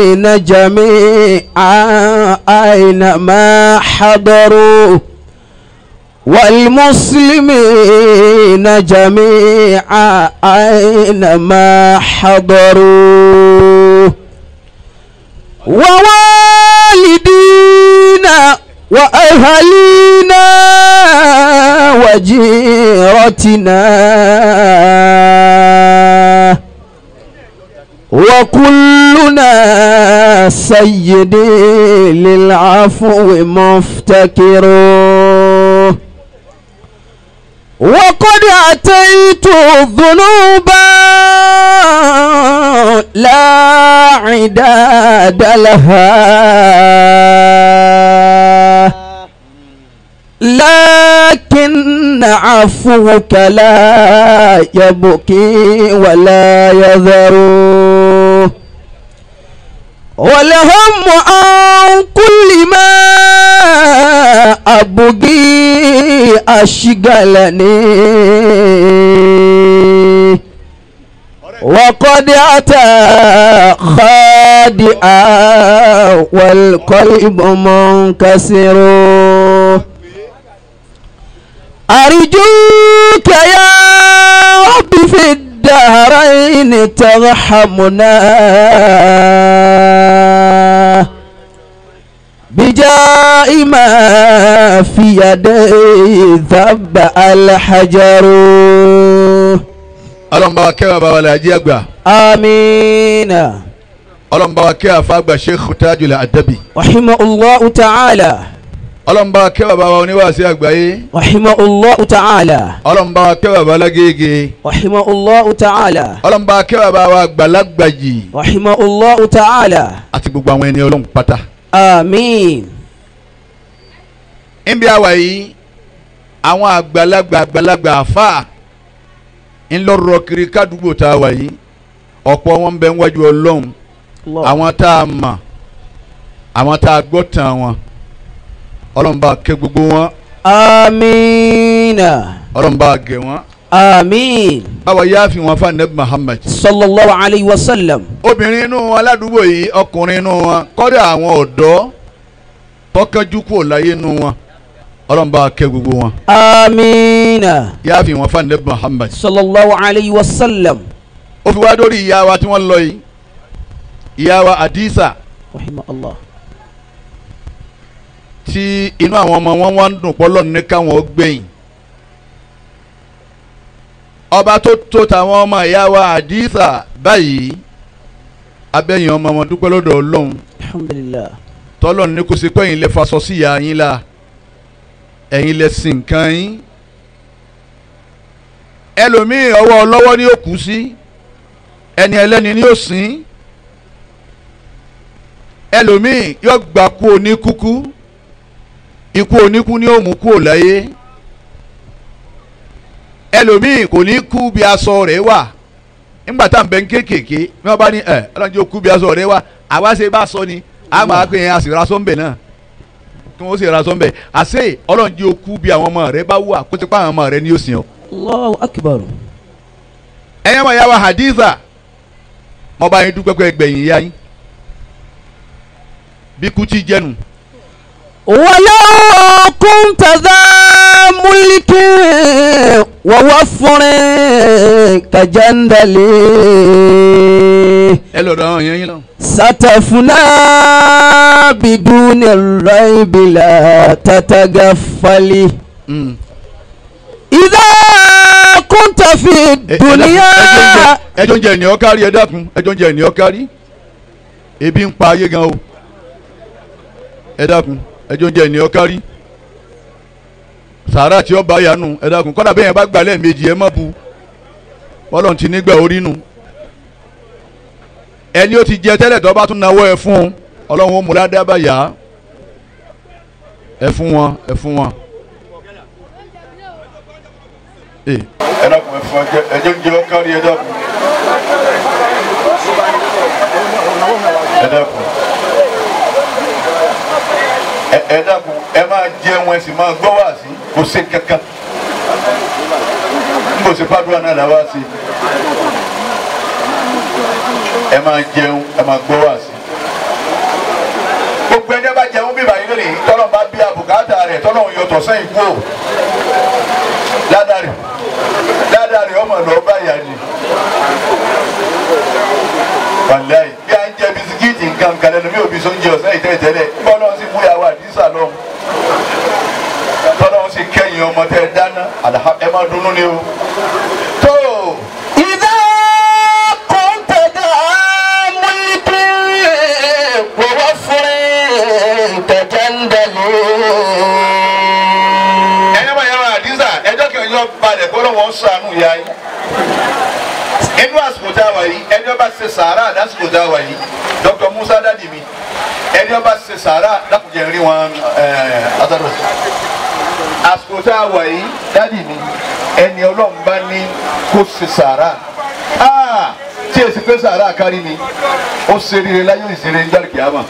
والمسلمين جميعا أينما حضروا والمسلمين جميعا أينما حضروا ووالدينا وأهلينا وجيرتنا وكلنا سيدي للعفو مفتكر وقد أتيت الذنوب لا عداد لها لكن عفوك لا يبكي ولا يذر والهم عن كل ما أبغي أشغلني وقد أتى خادعا والقلب منكسر أرجوك يا رب في الدهرين ترحمنا بجاء ما في يدي ذب الحجر. Ọlọ́run bá wa kẹ́ bàbá wa Alhaji àgbà. Àmín. Ọlọ́run bá wa kẹ́ àfa àgbà Sheikh Tajul Adabi. Rahimahullahu ta'ala. Ọlọ́run bá wa kẹ́ bàbá wa oníwàásí àgbáyé. Rahimahullahu ta'ala. Ọlọ́run bá wa kẹ́ bàbá Lágége. Rahimahullahu ta'ala. Ọlọ́run bá wa kẹ́ bàbá wa Àgbàlagbàjì. Rahimahullahu ta'ala. Àti gbogbo àwọn ẹni Ọlọ́run pátá. Àmín. Níbi àwa yìí àwọn àgbàlagbà àgbàlagbà àfáà ńlọrọ kiri kádùúgbò tá a wà yìí ọ̀pọ̀ wọn ń bẹ níwájú Ọlọ́run àwọn tá a mọ̀ àwọn tá a gbọ́ tàn wọn Ọlọ́run bá kẹ́ gbogbo wọn. Àmín. Ọlọ́run bá gẹ̀ wọ́n. Àmín. Báwa yá fi wọn fún Anabi Muhammad. Sallallahu alayhi wa sallam. Obìnrin inú wọn ládùúgbò yìí ọkùnrin inú wọn kọ́dà àwọn ọ̀dọ́ tọ́kẹ́jú kúrò láyé inú wọn Ọlọ́run bá kẹ́ gbogbo wọn. Àmín. Yá fi wọn fún Anabi Muhammad. Sallallahu alayhi wa sallam. Ó fi wá dórí ìyá wa tí wọ́n lọ yìí ìyá wa Adisa. Rahimahullah. Tí inú àwọn ọmọ wọn wá ń dùn pọ́lọ́ ní káwọn gbẹ̀yìn ọba tó tó tàwọn ọmọ ìyá wa Adisa báyìí abẹ́yìn ọmọ wọn dúpẹ́ lọ́dọ̀ Ọlọ́run. Alhamdulillah. Tọ́lọ́run ní kó ṣe pé ẹ̀yin lẹ faṣọ sí ìyá yín la ẹ̀yin lẹ sin nǹkan yín ẹlòmíì ọwọ́ ọlọ́wọ́ ni ó kú sí ẹni ẹlẹ́ni ni ó sìn ẹlòmíì yóò gbà kú oníkúkú ikú oníkú ni ó mú kú láyé ẹlòmíì kò ní kú bí aṣọ rẹ̀ wà nígbà tá à ń bẹ ń kéékèèké bí wọ́n bá ní ẹ ọlọ́run jẹ́ kú bí aṣọ rẹ̀ wà àwa ṣe bá sọ ni a máa pè é a sì ra sọ́ńbẹ̀ náà kí wọ́n sì ra sọ́ńbẹ̀ àṣẹ ọlọ́run jẹ́ kú bí àwọn ọmọ rẹ̀ bá wà kó ti pa àwọn ọmọ rẹ̀ ní òsì ọ́. Allahu akbar. Ẹ̀yin ọmọ ìyá wa Hadiza mo bá yín dúpẹ́ pé gbẹ̀yìn ìyá yín bí kú ti jẹ́nu. ولو كنت ذا ملك ووفر كجندل ستفنى بدون الريب لا تتغفل إذا كنت في الدنيا. Ẹjọ́ ń jẹ ènìyàn kárí ẹ dákun ẹjọ́ ń jẹ ènìyàn kárí ebi ń pa ayé gan o ẹ dákun ẹjọ́ ń jẹ ènìyàn kárí sàárà tí ó bá yanu ẹ dákun kọ́dà bẹ́ẹ̀ yẹn bá gbà lẹ́ẹ̀mejì ẹ má bu Ọlọ́run ti nígbà orí nu ẹni ó ti jẹ tẹ́lẹ̀ tó bá tún nawọ́ ẹ fún un Ọlọ́run ó mú ládàá bá yá ẹ fún wọn ẹ fún wọn. Ẹ dákun ẹ fún ẹjọ́ ń jẹ ọ kárí ẹ dákun ẹ dákun ẹ dákun ẹ máa jẹun ẹ sì máa gbọ́ wá sí kò sí kankan n kò sí fàdúrà náà là wá sí ẹ máa jẹun ẹ máa gbọ́ wá sí. Gbogbo ẹni bá jẹun bíbá yìí lónìí tọ́lọ̀ bá bí abùkátà rẹ̀ tọ́lọ̀ ń yọtọ̀ sẹ́yìn kú o. Ládàrí ọmọ lọ bá yà ni. Wàláyé bí a ń jẹ bisikíìtì nǹkan kan lẹ́nu mi ò bí sóúnjẹ ọ̀sán ìtẹ́tẹ́lẹ̀ bọ́lá ń sì mú ìyàwó àdìsá lọ. Tọ́lọ́ ń sì kẹ́yìn ọmọ tẹ́ dáná ẹ máa dunnú ni o. Tó. إذا كنت ذا ملك ووفر تجندل. Ẹ̀yin ọmọ ìyàwó àdìsá ẹjọ́ kí ọjọ́ balẹ̀ kó lọ́wọ́ sànú ìyá yín. Inú àsìkò tá a wà yìí ẹni ọba ṣe sàárà lásìkò tá a wà yìí Dr. Musa dadi mi ẹni ọba ṣe sàárà lákùjẹ rí wọn àtàdọ̀. Àsìkò tá a wà yìí dadi mi ẹni Ọlọ́run bá ní kó ṣe sàárà tí èsì pé sàárà kárí mi ó ṣe rire láyé ìṣeré ń dàrú kìámà.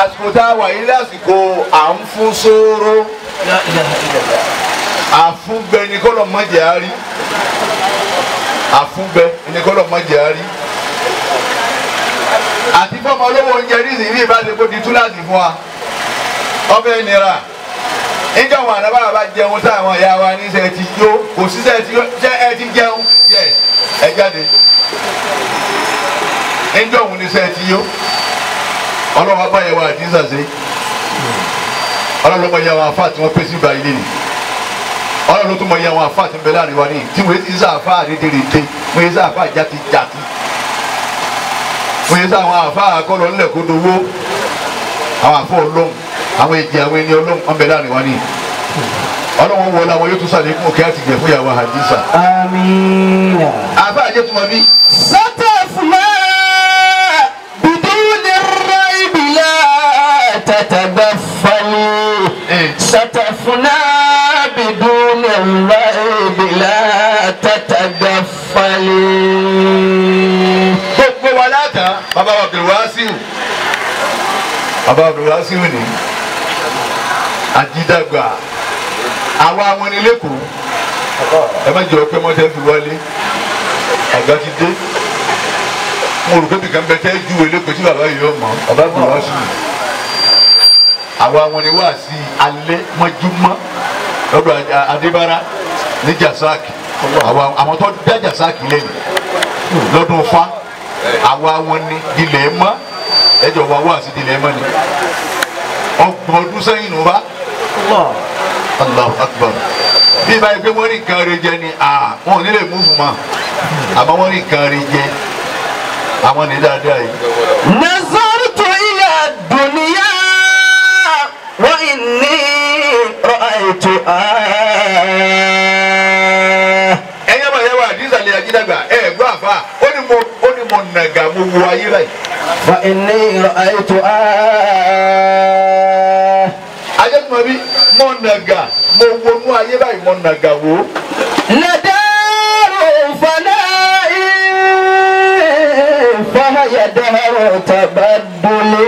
Àsìkò tá a wà yìí lásìkò à ń fún sóró àfúngbẹ ni kọ́lọ̀ mọ́jẹ̀ á rí àfúngbẹ ni kọ́lọ̀ mọ́jẹ̀ á rí àti fọmọ olówó oúnjẹ nísìnyí bí ìbáṣe kó di túláàsì fún wa ọbẹ̀ nira níjọ́ wọn àná bàbá jẹun sáwọn ìyá wa níṣẹ́ ti yó kò síṣẹ́ ti yó ṣé ẹ ti jẹun yes ẹ jáde níjọ́ òun níṣẹ́ ti yó ọlọ́wọ́ abáyẹ̀wò àdínsà ṣe ọlọ́wọ́ yẹ àwọn afá tí wọ́n pèsè ìgbà ilé ni ọlọ́run tó mọ iye àwọn àfáà tí ń bẹ láàrin wa ní tí wọ́n ti sá àfáà rédèrèdè wọ́n ti sá àfáà játijàti wọ́n ti sá àwọn àfáà akọ́lọ́ ńlẹ̀ kó dowó àwọn àfáà ọlọ́run àwọn èjì àwọn ẹni ọlọ́run ń bẹ láàrin wa ní. Ọlọ́run wọlé àwọn yóò tún sàlékún òkè àti ìgbẹ́ fún ìyàwó Hadiza. Àmín. Àfáà jẹ́ túmọ̀ bí. ستفنى بدون الريب لا تتغفل ستفنى بدون الريب لا تتغفل. Gbogbo wa látàn bàbá Abdulwasiu bàbá Abdulwasiu ni àjídàgbà àwa àwọn ẹni lẹ́kọ̀ọ́ ẹ má jẹ́ ọpẹ́ mọ́tẹ́ fi wálé àgbà ti dé mo rò pé bìkan bẹ tẹ́ ju eléko tí bàbá yìí yọ mọ́ bàbá Abdulwasiu àwa àwọn ẹni wá sí alẹ́ mọ́júmọ́ lọ́dọ̀ Adébára ní Jasaki àwọn tó dá Jasaki lẹ́nu lọ́dún fa àwa wọn ni ilẹ̀ mọ́ ẹjọ́ wa wá sí ilẹ̀ mọ́ ni ọgbọ̀n ọdún sẹ́yìn nù bá Allahu Akbar bí báyìí pé wọ́n rí nǹkan rẹ jẹ ni wọn ò ní lè múfù mọ́ àmọ́ wọ́n rí nǹkan rẹ jẹ àwọn ní dáadáa yìí. Nazartu ila dunya wa inni ra'aytu. Ẹ̀yin ọmọ ìyá wa àdìsàlẹ̀ àjídàgbà ẹ̀ gbọ́ àfa ó ní mo nàgà mo wo ayé báyìí. Wa inni ra'aytu. Ajẹ́kùnmọ́ bí mo nàgà mo wọnú ayé báyìí mo nàgà wò. Ladaru fana'i fahiya daru tabadduli.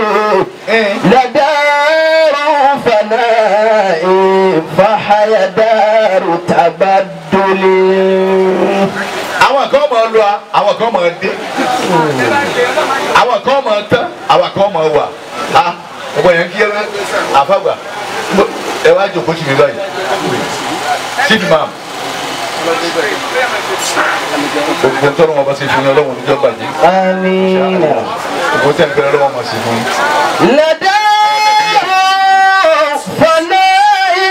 Ladaru fana'i fahiya daru tabadduli. Àwọn kan máa lọ àwọn kan máa dé àwọn kan máa tán àwọn kan máa wà á ọgbọ yẹn kí ẹ àfàgbà ẹ wá jókòó tì mí báyìí chief imam gbogbo ntọ́nù wọn bá ṣe fún yín ọlọ́run níjọ́ bàjẹ́. Àmín. Gbogbo tẹ̀ ń bẹ̀rẹ̀ ọlọ́run máa ṣe fún yín. Ladaru fana'i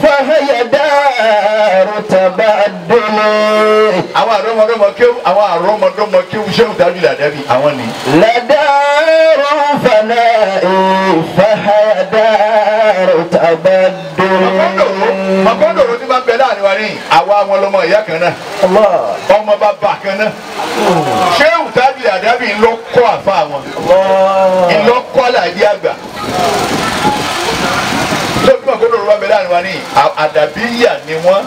fahiya daru tabadduli. Àwọn àrọ́mọdọ́mọ kéwù àwọn àrọ́mọdọ́mọ kéwù sẹ́wù dájú làdábì àwọn ni. Ladaru fana'i fahiya daru tabadduli. Mọ̀kọ́ndòrò tí máa ń bẹ láàrin wa ní àwa àwọn ọlọ́mọ ìyá kan náà ọmọ bàbá kan náà sẹ́wù dájú làdábì ńlọ kọ́ àfa wọn ńlọ kọ́ àlàyé àgbà lóbi mọ̀kọ́ndòrò máa ń bẹ láàrin wa ní àdàbíyà ni wọ́n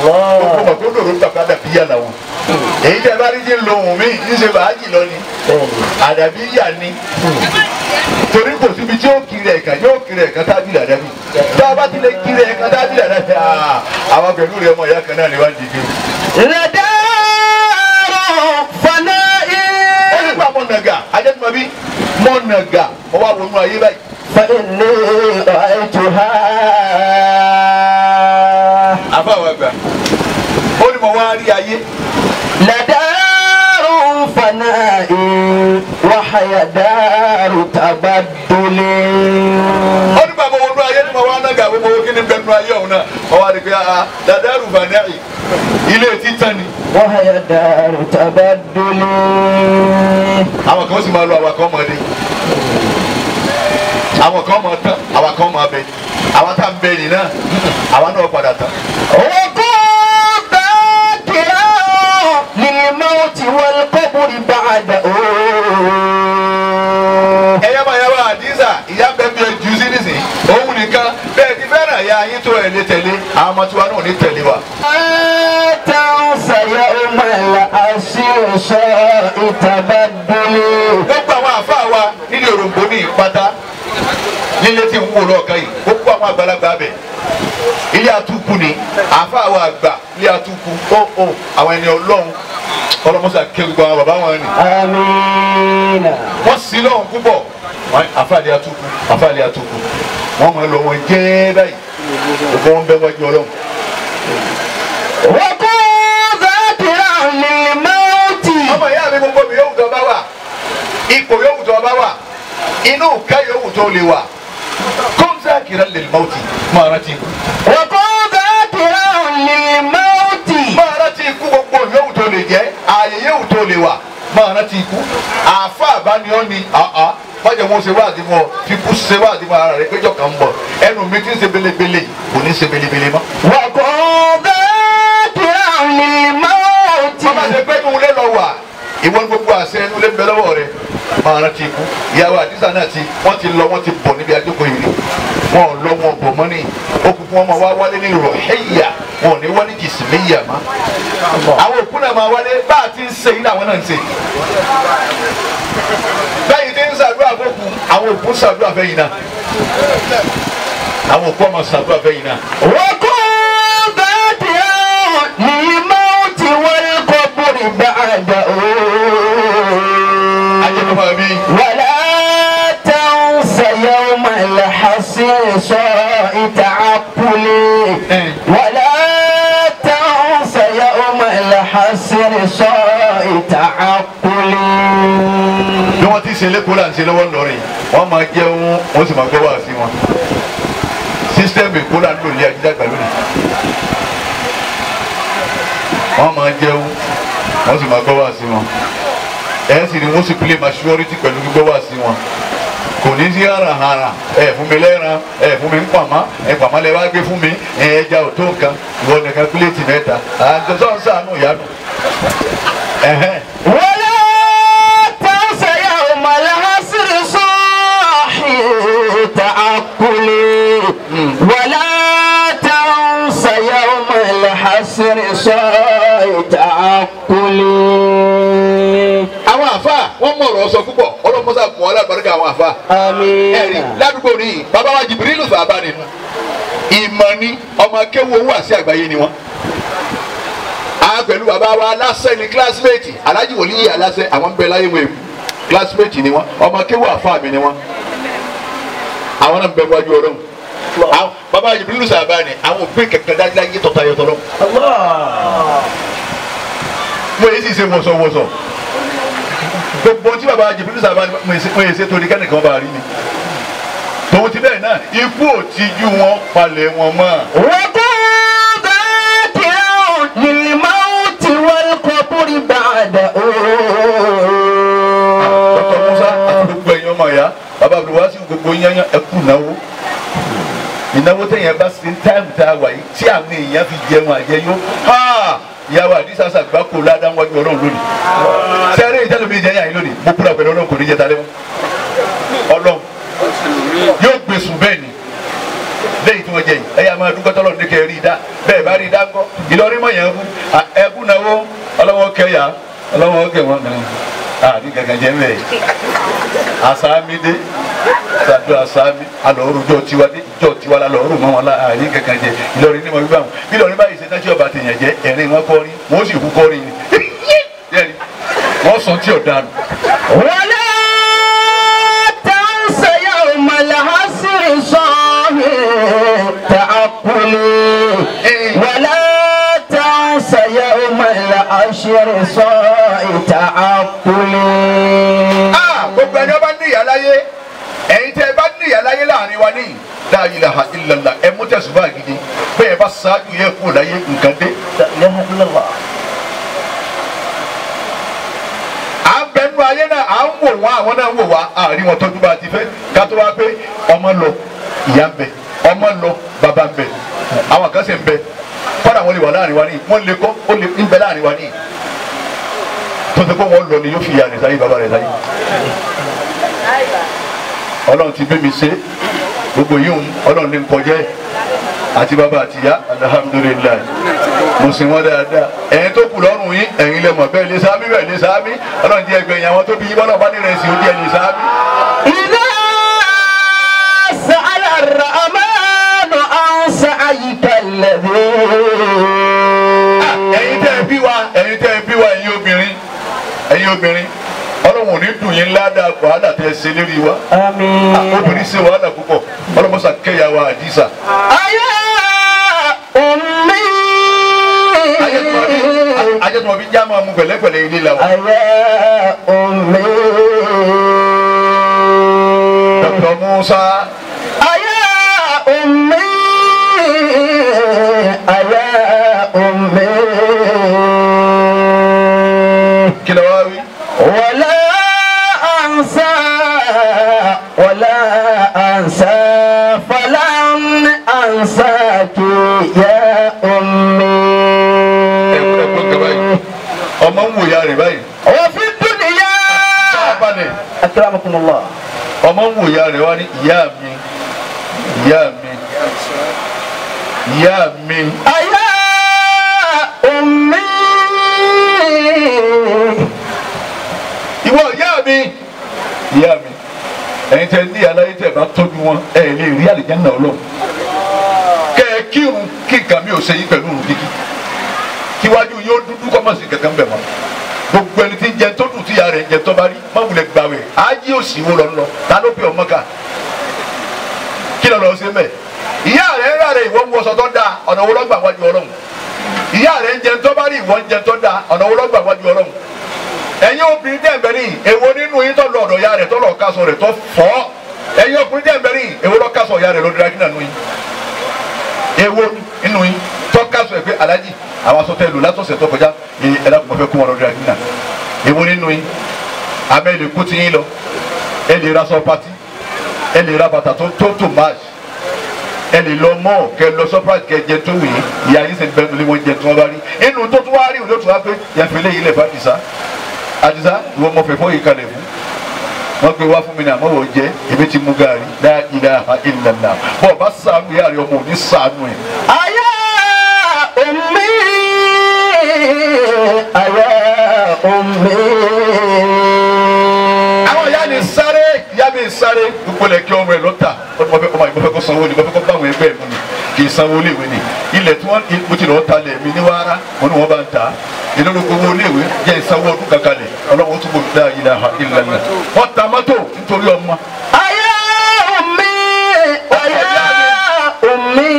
gbogbo mọ̀kọ́ndòrò gbàgbọ́ àdàbíyà làwọn èyí tẹ bá rí jí lohùn mí ń ṣe bàájì lọ ni àdàbíyà ni torí kò síbi tí ó kiri ẹ̀ka yóò kiri ẹ̀ka tábìlì àdàbí tá a bá ti lè kiri ẹ̀ka tábìlì àdàbí àwọn pẹ̀lú rẹ̀ ọmọ ìyá kan náà ni wọ́n dìde. Ladaru fana'i. Ó ní pa mọ̀nàgà ajẹ́tùmọ̀bí mọ̀nàgà mo wá wọnú ayé báyìí. فإني رأيتها. Àfàwọn àgbà ó ní mo wá rí ayé. لدار فناء وهي دار تبدل. Ó ní bàbá wọnú ayé ní mo wá nága gbogbo owó kí ni bẹ́ẹ̀ nú ayé ọ̀hún náà mo wá rí pé لدار فناء ilé títàn ni. وهي دار تبدل. Àwọn kan sì máa lọ, àwọn kan máa dé, àwọn kan máa tán, àwọn kan máa bẹ, àwọn tá à ń bẹ nìyí náà àwọn náà padà tán. وكن ذاكرا للموت والقبر بعده. Ẹyẹ máa yẹ wá àdìsá ìyá bẹ́ẹ̀ bí ẹ jù sí nísìnyí òun nìkan bẹ́ẹ̀ ti fẹ́ràn ìyá yín tó ẹ̀ lé tẹ̀lé àwọn ọmọ tiwa náà ní tẹ̀lé wa. لا تنس يوم العصير تبدل. Gbogbo àwọn àfáà wa nílé Òròǹbó ní ìpátá nílé tí ń wò lọ́ọ̀kan yìí gbogbo àwọn àgbàlagbà bẹ̀ ilé àtúkù ni àfáà wa àgbà ilé àtúkù ó àwọn ẹni ọlọ́run ọlọ́mọṣà ké gbogbo àwọn bàbá wọn ni. آمين. Wọ́n sí lọ́hùn púpọ̀ àfáà ilé àtúkù àfáà ilé àtúkù wọ́n máa lọ wọn jẹ́ báyìí gbogbo wọn bẹ wájú ọlọ́run. وكن ذاكرا للموت. Ọmọ ìyá mi gbogbo mi yóò tó bá wà ipò yóò tó bá wà inú ká yóò tó lè wà kún zákìrá lil mauti máa rántí ikú. وكن ذاكرا للموت. Máa rántí ikú gbogbo yóò tó lè jẹ́ ààyè yóò tó lè wà máa rántí ikú. Àáfà àbániọ́ ni bájọ mo ṣe wáàdí mọ fi kú ṣe wáàdí mọ ara rẹ péjọ kan ń bọ̀ ẹnu mi ti ń ṣe belebele kò ní ṣe belebele mọ́. وكن ذاكرا للموت. Bàbá ṣe pé inú ilé lọ wà ìwọ ní gbogbo àṣẹ inú ilé ń bẹ lọ́wọ́ rẹ máa rántí ikú. Ìyàwó àdìsá náà ti wọ́n ti lọ wọ́n ti bọ̀ níbi àjókòó yìí wọn ò lọ wọn bọ̀ mọ́ ní okùnkùn wọn máa wá wálé ní rọ̀hẹ́yà wọn ò ní wá ní jìsìmíyà má. Àwọn òkú náà máa wálé bá a ti ń ṣe yìí làwọn náà ń ṣe. Bẹ́ẹ̀ ti ń ṣàdúrà fókù àwọn òkú ń ṣàdúrà fẹ́yìn náà àwọn òkú ọmọ ṣàdúrà fẹ́yìn náà. وكن ذاكرا للموت والقبر بعده. Ajẹ́kọ̀ọ́ mi. ولا تنس يوم الحصيص تعقل. ولا تنس يوم الحصر تعقل. Bí wọ́n ti ṣe lẹ́kọ̀ọ́ là ń ṣe lọ́wọ́ ńlọrin wọ́n máa jẹun wọ́n sì máa gbọ́ wá sí wọn. Sísítẹ́ẹ̀mù Èkó là ń lò ní ajídàgbà lónìí. Wọ́n máa jẹun wọ́n sì máa gbọ́ wá sí wọn. Ẹ̀ sì ni wọ́n sì play maturity pẹ̀lú gbígbọ́ wá sí wọn. Kò ní sí harahara ẹ fún mi lẹ́ran ẹ fún mi ń pàmò ẹ pàmò lẹ wá gbé fún mi ẹ ẹja ò tó nǹkan ìwọ nìkan pílẹ̀tì mẹ́ta àtẹ̀sọ́ ń sànù ìyanu. ولا تنس يوم العصر صاحي تعقل. ولا تنس يوم الحصر صاحي تعقل. Àwọn àfa wọn mọ ọ̀rọ̀ sọ púpọ̀ ọlọmọsà fún ọlọmọdé àwọn àfa. آمين. Ẹ̀rí ládùúgbò ní bàbá wa Jìbìrìlù bàbá nínú ìmọ̀ ni ọmọ akéwò wà sí àgbáyé ni wọn. A pẹ̀lú bàbá wa aláṣẹ ni kílásímẹ́ẹ̀tì Alhaji Wòlíì aláṣẹ àwọn ń bẹ láyé wọn èkó kílásímẹ́ẹ̀tì ni wọn ọmọ akéwò àfa mi ni wọn. Àwọn náà ń bẹ wájú Ọlọ́run. Bàbá Jìbìrìlù bàbá ni àwọn òbí kẹ̀kẹ́ dájúdájú tọ́ta yọtọ̀ lọ. Mo yẹ sì ṣe wọ̀sọ̀wọ̀sọ̀ gbogbo tí bàbá Jìbìrìlù bàbá ni mo yẹ ṣe torí kẹ́nìkan bá rí mi. Tòun ti bẹ́ẹ̀ náà ikú ò tijú wọn palẹ̀ wọn mọ́. وكن ذاكرا للموت والقبر بعده. Dr. Musa àti gbogbo ẹ̀yin ọmọ ìyá bàbá Abdulwasi gbogbo yányán ẹ kú ìnáwó. Ìnáwó tẹ̀yìn bá ṣe táìmù tá a wà yìí tí àwọn èèyàn fi jẹun àjẹyó. Ìyàwó àdìsá sàgbákò ládàáwájú Ọlọ́run lónìí. Sẹ́rí ìjẹ́lómi ìjẹ́yà yìí lónìí mo kúrò pẹ̀lú Ọlọ́run kò ní jẹ́ talẹ́ mọ́. Ọlọ́run yóò gbèsùn bẹ́ẹ̀ ni lẹ́yìn tí wọ́n jẹ yìí ẹ̀yà máa dúpẹ́ tọ́lọ̀ ní kẹ́ rí i dá bẹ́ẹ̀ bá rí i dá ńkọ́ Ìlọrin mọ̀ yẹn kú ẹkú náwó ọlọ́wọ́ kẹyà ọlọ́wọ́ kẹ wọn náà àní gàgà jẹ́ mẹ́ àsámi dé sàdó àsámi alọ́ọ̀rù jọ tiwa dé jọ tiwa la lọ́ọ̀rù mọ́ wọn la àní gàgà jẹ Ìlọrin ní wọn wíwá wọn bí Ìlọrin báyìí ṣe dájú ọba tèèyàn jẹ ẹ̀rín wọn kọrin wọn sì kú kọrin ni wọ́n sọ tí ò dànù. ولا تنس يوم الحسر الحشر صاع تعقل. Gbogbo ẹni ọba ní ìyá láyé, ẹ̀yin tẹ́ ẹ bá ní ìyá láyé láàrin wa ní la ilaha illallah, ẹ mú tẹ̀sùbá gidi bẹ́ẹ̀ bá ṣáájú yẹ kú láyé nǹkan dé. La ilaha illallah. À ń bẹnu ayé náà, à ń wò wá, àwọn náà ń wò wá, àárín wọn tọ́jú bá a ti fẹ́ ká tó wá pé ọmọ lọ ìyá ń bẹ, ọmọ lọ bàbá ń bẹ, àwọn kan sì ń bẹ, kọ́dà wọn lè wà láàrin wa ní, wọ́n lè kọ́ ó lè ń bẹ láàrin wa ní, tó ti kó wọn lọ ni yóò fi ìyá rẹ̀ sáyé bàbá rẹ̀ sáyé. Ọlọ́run ti bí mi ṣe gbogbo yìí ń Ọlọ́run ní nkọjẹ́ àti bàbá àti ìyá, alhamdulilayi, mo sì wọ́n dáadáa. Ẹ̀yin tó kù lọ́rùn yín, ẹ̀yin lè mọ̀ bẹ́ẹ̀ lè sáámi, bẹ́ẹ̀ lè sáámi. Ọlọ́run ti ẹgbẹ̀yìn àwọn tó bí yín bọ́lá bá ní rẹ̀ sí ojú ẹ̀ lè sáámi. إذا سأل الرحمن عن سعيك الذي. Ẹ̀yin tẹ́ ẹ bí wa, ẹ̀yin tẹ́ ẹ bí wa, ẹ̀yin obìnrin, ẹ̀yin obìnrin, Ọlọ́run ò ní dùn yín ládàá wàhálà tẹ́ ẹ ṣe lérí wa. آمين. Obìnrin ṣe wàhálà púpọ̀, ọlọ́mọṣà kẹ́yà wa Àdìsá. أيا أمي. Ajẹ́tùmọ̀ bí já máa mú pẹ̀lẹ́pẹ̀lẹ́ ilé la wa. أيا أمي. Dr. Musa. أيا أمي. أيا أمي. Kí ló wá wí? ولا أنسى ولا أنسى فلن أنساك يا أمي. Ọmọ ń wò ya rẹ̀ báyìí. وفي الدنيا. Balẹ̀. أكرمكم الله. Ọmọ ń wò ya rẹ̀ wá ní ìyá mi, ìyá mi, ìyá mi. أيا أمي. Ìwọ ìyá mi, ìyá mi. Ẹ̀yin tẹ́ ní aláyé tẹ́ bá tọ́jú wọn, ẹ lè rí àlìjánnà Ọlọ́run. Kẹ́ ẹ kírun kí nǹkan mi ò ṣe yín pẹ̀lú òrùn kíkí. Kíwájú yóò dúdú kọ́ mọ̀ sí kankan bẹ̀ mọ́. Gbogbo ẹni tí ń jẹ tó dùn tí ìyá rẹ̀ ń jẹ tó bá rí, má wulẹ̀ gbàwẹ̀. Ájí òsì wo lọ lọ, ta ló pè ọmọ ká? Kí lọ lọ ṣe mẹ́? Ìyá rẹ̀ ń rà rẹ̀ ìwọ ń wọṣọ tó dáa, ọ̀nà wo lọ́gbà wájú Ọlọ́run? Ìyá rẹ̀ ń jẹ tó bá rí ìwọ ń jẹ tó dáa, ọ̀nà wo lọ́gbà wájú Ọlọ́run? Ẹ̀yin obìnrin tẹ̀ ń bẹ ní, èwo nínú yín tó lọ ọ̀dọ̀ ìyá rẹ̀ tó lọ kásọ rẹ̀ tó fọ́? Ẹ̀yin ọkùnrin tẹ̀ ń bẹ ní, èwo lọ kásọ ìyá rẹ̀ lọ dira kí nínú yín? Èwo nínú yín tó kásọ ẹ̀ pé alájì àwọn aṣọ tẹ lò látọ̀sẹ̀ tó kọjá ẹ dákun mo fẹ́ kó wọn lọ dira kí nà? Èwo nínú yín? Àmọ́ ẹ lè kó ti yín lọ, ẹ lè ra sọ pati, ẹ lè ra bàtà tó tó máàṣì, ẹ lè lọ mọ kẹ lọ surprise kẹ jẹ tó wù yín. Ìyá yín sì bẹ nílé wọn jẹ tí wọn bá rí inú tó tún wá rí òun tó tún wá pé yàtọ̀ eléyìí lè fa Àdìsá. Àdìsá ìwọ ọmọ fẹ̀fọ́ yìí kalẹ̀ fún wọn gbé wá fún mi ní àmọ́ wọ́n jẹ́ èmi ti mú gàrí. La ilaha illallah. Bọ́ọ̀ bá sànú ìyá rẹ ọmọ òní sànú ẹ̀. أيا أمي. أيا أمي. Àwọn ìyá mi sáré, ìyá mi sáré gbogbo lẹ kí ọmọ ẹ lọ́tà ọmọ ìmọ̀ fẹ́ kó sanwó ni, mo fẹ́ kó bá àwọn ẹgbẹ́ mi ni, kì í sanwó léèwé ni. Ilẹ̀ tí wọ́n mo ti lọ́ọ́ ta lẹ̀ mi ní wàrà wọn ni wọ́n bá ń ta ìlú gbogbo léèwé jẹ́ ìsanwó ọdún kankan lẹ̀ ọlọ́wọ́ tó gbòmí la ilaha illallah. Wọ́n ta mọ́tò nítorí ọmọ. أيا أمي. أيا أمي.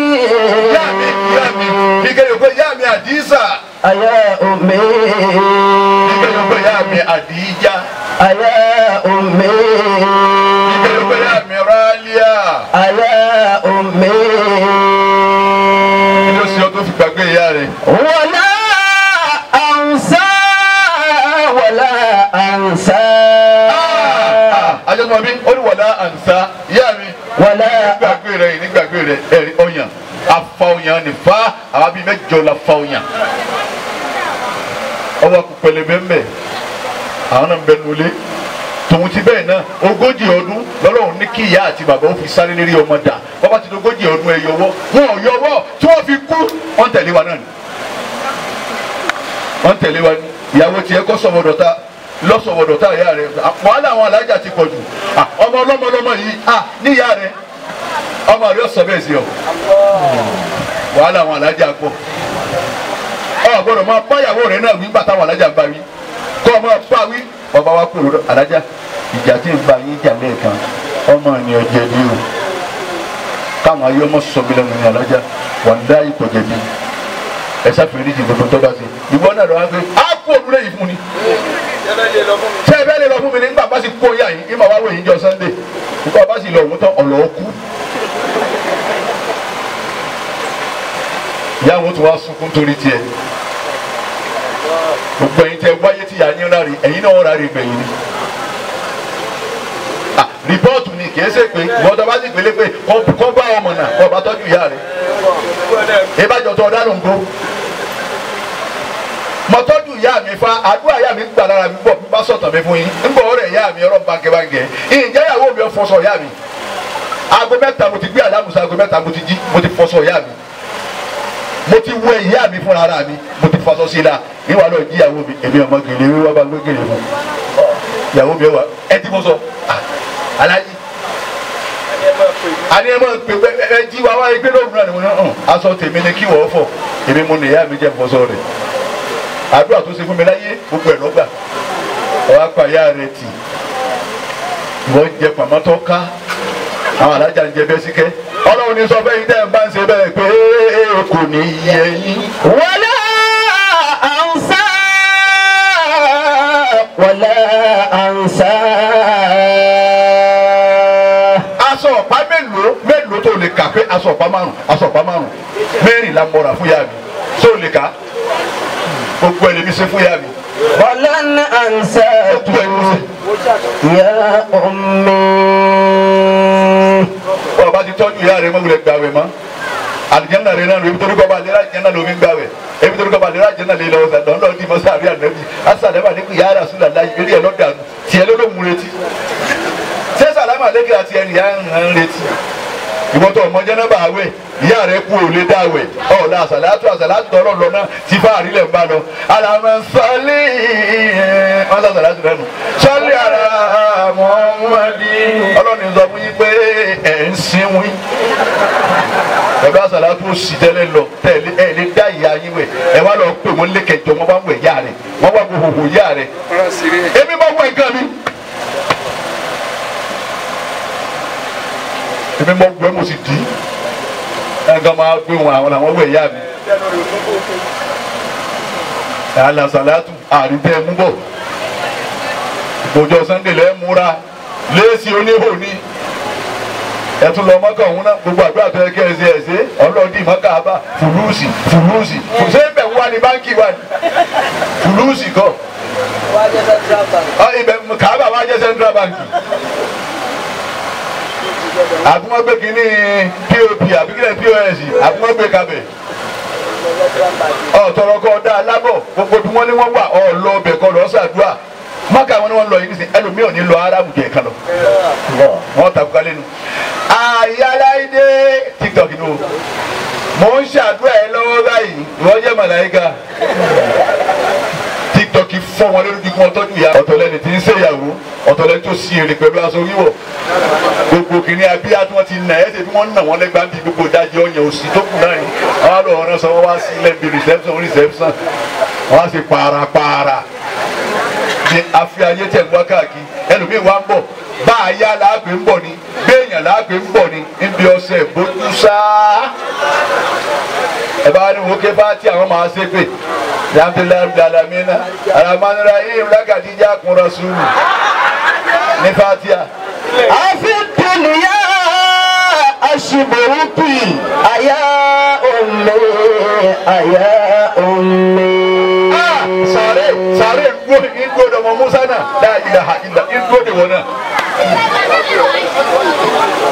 Ìyá mi, ìyá mi, ìkẹyìn pé ìyá mi Àdìsá, أيا أمي. ìkẹyìn pé ìyá mi Àdìjá, أيا أمي. ìkẹyìn pé ìyá mi Rálíà. أيا أمي. Kí ló ṣe ọ tó fi gbàgbé ìyá rẹ̀? ولا أنسى ولا أنسى. Ajọ́sọ́mọ mi, ó ní wàlá ànsá, ìyá mi. ولا Nígbàgbé rẹ̀, nígbàgbé rẹ̀, ẹ̀rí ọ̀yàn, afa ọ̀yàn ní fa, àwa bíi mẹ́jọ la fa ọ̀yàn. Ọwọ́ akú pẹlẹbẹ ń bẹ̀, àwọn náà ń bẹ nulẹ̀. Tòun ti bẹ́ẹ̀ náà, 40 ọdún lọ́lọ́run ní kí ìyá àti bàbá ó fi sáré lérí ọmọ dà. Bàbá ti di 40 ọdún ẹ yọwọ́, wọn ò yọwọ́ tí wọ́n fi kú, wọ́n tẹ̀lé wa náà ni. Wọ́n tẹ̀lé wa ni. Ìyàwó tiẹ̀ kọ́ sọ̀wọ́dọ̀ta lọ́sọ̀wọ́dọ̀ta ìyá rẹ̀. Wàhálà àwọn alájà ti pọ̀ jù. Ọmọ ọlọ́mọ ọlọ́mọ yìí, níyà rẹ̀, ọmọ rẹ̀ ọ̀sọ̀ bẹ́ẹ̀ sí ọ. Wàhálà àwọn alájà pọ̀. Ọ gbọ́dọ̀ máa bá ìyàwó rẹ̀ náà wí nígbà táwọn alájà ń bá wí. Kọ́ ọ máa bá wí. Bàbá wa kúrò lọ́dọ̀ alájà. Ìjà tí ń bá yín jà lẹ́ẹ̀kan, ọmọ ni ọ jẹ̀bi o. Káwọn ayé ọmọ sọ mi lẹ́nu ní alájà, wàláhì kò jẹ̀bi. Ẹ sáfìrí jì gbogbo tó bá ṣe. Ìwọ náà lọ wá pé á kú lé yìí fún ni. Ṣé ẹ bẹ́ẹ̀ lè lọ fún mi ní nígbà bá sì kó yà yìí ìmọ̀ wá wò yìí jọ Sunday nígbà bá sì lọ òun tán ọ̀lọ́ kú. Ìyá àwọn tó wá sunkún torí tiẹ̀. Gbogbo ẹ̀yin tẹ wáyé tí ìyá yín ráre ẹ̀yin náà ráre gbẹ̀yìn ni. Rìpọ́ọ̀tù ni kìí ṣe pé ìwọ́n tó bá sì pélé pé kọ́ bá ọmọ náà kọ́ bá tọ́jú ìyá rẹ̀. Ìbájọ́ tó ọ̀dá ló ń gbó. Mo tọ́jú ìyá mi fa àdúrà ìyá mi gbà lára mi bọ̀ bá sọ̀tàn mi fún yín. Ń bọ̀ ọ̀rẹ́ ìyá mi ọ̀rọ̀ bánkẹ́bánkẹ́. Ǹjẹ́ ìyàwó mi fọṣọ ìyá mi? Aago 3 mo ti gbé àlámùsọ aago 3 mo ti jí mo ti fọṣọ ìyá mi. Mo ti wẹ ìyá mi fúnra ara mi mo ti fọṣọ sí i la. Ìwà lọ jí ìyàwó mi èmi ọmọ gèlè wíwá bá gbé gèlè fún. Ìyàwó mi wà ẹ ti fọṣọ. Alájí àní ẹ máa pè ẹ jí wa wáyé pé lóògùn náà ni mo ní hàn aṣọ tèmi ni kí wọ́n fọ̀ èmi mo nìyá mi jẹ́ fọṣọ rẹ̀ àdúrà tó ṣe fún mi láyé gbogbo ẹ̀ lọ́gbà ọ̀wá pa ìyá rẹ̀ tì wọ́n jẹ pàmò tó ká àwọn alájà ń jẹ bẹ́ẹ̀ síkẹ́ ọlọ́run ní sọ fẹ́ yín tẹ́ ẹ̀ bá ń ṣe bẹ́ẹ̀ pé kò ní yẹ yín. Wala ansa wala ansa. Aṣọ ọ̀pá mélòó tó lè kà pé aṣọ ọ̀pá márùn mẹ́rìnlá mọ́ra fún yá mi tó lè kà gbogbo ẹ̀ lèmi ṣe fún yá mi. Walan ansaki ya ummi. Bọ́ọ̀ bá ti tọ́jú ìyá rẹ̀ mọ́wulẹ̀ gbàwẹ̀ mọ́ àlìjẹ́nà rẹ̀ náà ebi torí kọ́ bá lera àlìjẹ́nà ló fi ń gbàwẹ̀ ebi torí kọ́ bá lera àlìjẹ́nà lè lọ lọ́nà ọdún mọ́ sáré ànábì asàlẹ́mà ní kò yára sùn làlá eré ẹ̀ lọ́dà tiẹ̀ ló ló mú retí ṣé sàlámà lẹ́kẹ̀ àti ẹnì yá ń retí ìwọ́tọ̀ ọmọ jẹ́nàbà àwẹ̀ ìyá rẹ̀ kú ò lè dáwẹ̀ ọ̀la àsàlátù àsàlátù tọ́lọ̀ lọ náà tí fáàrí lẹ̀ ń bá lọ alàmọ́ sọ́lé wọ́n sọ àsàlátù lẹ́nu sọ́lé ara Muhammadi ọlọ́ni sọ fún yín pé ẹ̀ ń sinwin pẹ̀lú àsàlátù òsì tẹ́lẹ̀ lọ tẹ́lẹ̀ ẹ̀ lè dá ìyá yín wẹ̀ ẹ wá lọ pè wọ́n lékejọ wọ́n bá wẹ̀ yá rẹ̀ wọ́n wá gbogbo yá rẹ̀ èmi bá wẹ̀ nǹkan mi. Èmi mọ gbẹ mo sì di ẹnìkan máa gbé wọn àwọn làwọn wẹ̀ yá mi. Àlàsàlátù àrídẹ́ mú bọ̀ gbòjọ Sunday lẹ́ múra léèsì oníhò ní ẹtún lọ mọ́kà òun náà gbogbo àdúrà tó yẹ kí ẹ ṣe ẹ ṣe ọlọ́ọ̀dì mọ́kà bá fùlùsì fùlùsì ṣé ibẹ̀ wà ní báńkì wà ní fùlùsì kọ́ ibẹ̀ kàábà wà jẹ́ Central Bank àbí wọ́n gbé kínní pop àbí kínní pos àbí wọ́n gbé kabẹ̀ ọ̀tọ̀rọ̀ kọ́ ọ̀dà alábọ̀ gbogbo bí wọ́n ní wọ́n wà ọ̀ lọ ọbẹ̀ kọ́ lọ́ọ́ sàdúrà mọ́kà wọn ni wọ́n lọ yìí nísìnyí ẹlòmíì ò ní lọ arábù jẹ̀ kan lọ wọ́n takò kálẹ̀ nu. Àyàláìdé tiktok ni o mò ń ṣàdúrà ẹ lọ́wọ́ báyìí ìwọ jẹ́ màláíkà tiktok fọ́ wọn lórí kíkún ọtọ́jú ìyá ọ̀tọ̀lẹ́ni tí ń ṣèyàwó ọ̀tọ̀lẹ́ni tó sí èrè pẹ̀lú aṣọ wíwọ̀ gbogbo kìnìún abíyá tí wọ́n ti nà ẹ́ ṣe bí wọ́n nà wọ́n lẹ́gbàá bí gbogbo ìdajì ọ̀yàn òsì tó kù náà ni wọ́n á lọ ọ̀ràn sọ wọ́n wá sí lẹ́bi reception reception wọ́n á ṣe pààràpààrà ní afi ayé tẹ̀ ń wá káàkiri ẹlòmíì wá ń bọ̀ bá a yá làágbé ń bọ̀ ni béèyàn làágbé ń bọ̀ ni níbi ọ̀sẹ̀ bójú sáá ẹ bá ní wo ké bá tí àwọn máa ṣe pé alhamdulilayi alamánira yìí lágàdíjà kun rasulu ní fatia. Àfi dunya aṣiburuki àyà ummi àyà ummi. Sàré sàré ndúró dọmọ Musa náà la ilaha illa ndúró de wọn náà.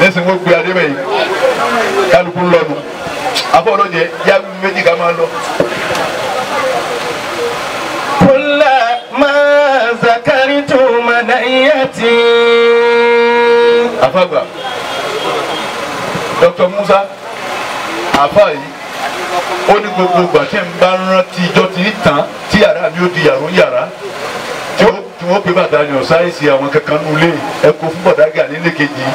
Nísìnyí wọ́n gbé adé bẹ́yìí kálukú lọ́nu afọlọ́jẹ yá méjì ká máa lọ. Kulla ma zakaritu manayati. Afagba Dr. Musa afa yìí ó ní gbogbo ìgbà tí n bá rántí ijọ́ tí ń tàn tí yàrá mi ó di yàrá ń yàrá tí wọ́n pè bàtà ní ọ̀sáìsì àwọn kankan nulẹ̀ ẹ kó fún bọ̀dágà nílé kejì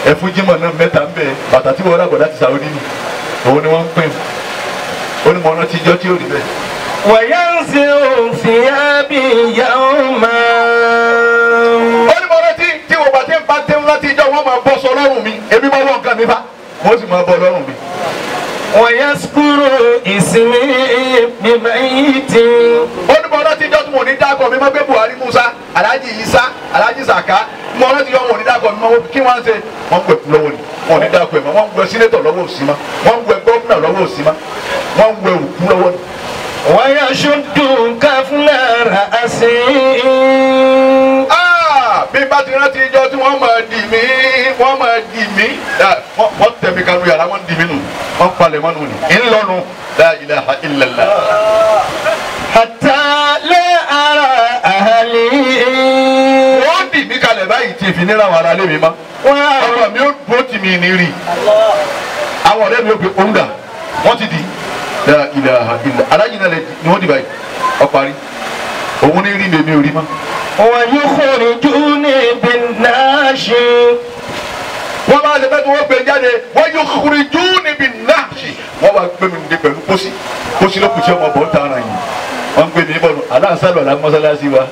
ẹ fún Jímọ̀ náà mẹ́ta ń bẹ̀ bàtà tí wọ́n rà bọ̀dá ti Saudi ni òun ni wọ́n ń pè ó ní mo rántí ijọ́ tí ó rí bẹ́ẹ̀. Wàyánsì òfìyàbí yàwùmá. Ó ní mo rántí tí wọ́n bá ti ń bá tẹ́ ń rántí ijọ́ wọn máa bọ́ sọ lọ́rùn mi èmi máa wọ nǹkan mi fa wọ́n sì máa bọ́ lọ́rùn mi. Wàyásùkúrò ìsinmi bíbáyìí ti. Ó ní mo rántí. Mo rántí yọ wọn ò ní dákọ̀ mi mọ́ kí wọ́n á ṣe. Wọ́n ń wẹ̀ kú lọ́wọ́ ni wọn ò ní dákọ̀ ẹ̀ mọ́. Wọ́n ń wẹ̀ sínétọ̀ lọ́wọ́ òsì mọ́. Wọ́n ń wẹ̀ gọ́fúnà lọ́wọ́ òsì mọ́. Wọ́n ń wẹ̀ òkú lọ́wọ́ ni. ويشد كفن رأسي. Bí bá ti rántí ijọ́ tí wọ́n máa dì mí, wọ́n máa dì mí, wọ́n tẹ̀ mí kanu yàrá, wọ́n dì mí nù, wọ́n palẹ̀ mọ́ nù ní. Ńlọnu la ilaha illallah. حتى لا أرى أهلي. Wọ́n dì mí kalẹ̀ báyìí tí ìfi nira wàrà lé mi mọ́. Ọkọ mi ó bó tì mí ní rí. Àwọn ọ̀rẹ́ mi ó pe òun dà, wọ́n ti dì í. La ilaha illallah. Alájí náà ni wọ́n dì báyìí. Ó parí. Òun ní rí mi, èmi ò rí mọ́. ويخرجوني بالناشي. Wọ́n bá ṣe fẹ́ tí wọ́n gbé jáde, wọ́n yukhrijuni bin-nahshi. Wọ́n wá gbé mi ní pẹ̀lú pósí. Pósí ló kù sí ọmọ bọ̀ ń tara yìí. Wọ́n gbé mi bọ̀nù aláǹsálù àlá mọ́sálásí wa.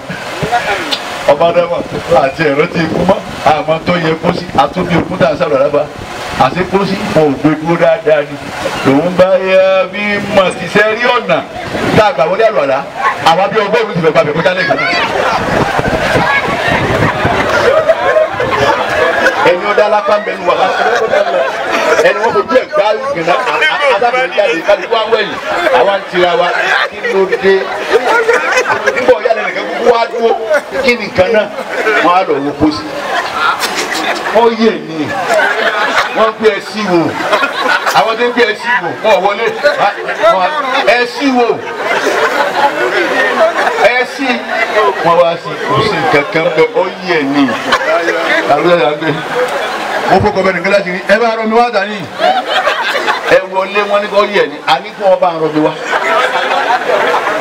Ọba dámọ̀ àti ẹ̀rọ ti kú mọ́. Àmọ́ tó yẹ pósí, àtúndì òkú tá a sálù àlábá. Àti pósí wọn ò gbé dúró dáadáa ni. Lòun bá yẹ bí mọ̀ ṣiṣẹ́ rí ọ̀nà tá a gbà wọlé àlùwàlá. Àwa bí ọgọ́rùn-ún ti fẹ́ gbàgbé kọjá lẹ́ẹ̀kan náà. Ẹni ọdá alápá ń bẹnu wà lásán ẹni wọn fojú ẹ gbá gìnà adágún jáde kálukú awẹyìn àwa ń tira wa kí ló dé nígbà ọ̀yá lẹ́nu nìkan kúkú wá dúró kí nìkan náà wọn á lọ wo pósí wọn yé ni wọn gbé ẹ sí wò àwọn tó ń gbé ẹ sí wò wọn wọlé ẹ sí wò ẹ sí wọn wá sí kò sí kankan bẹ ọ yé ni mo fọkọ bẹ nìkan láti rí ẹ bá rọ mi wá dání ẹ wọlé wọn ní kò yẹ ni àní kí wọn bá rọ mi wá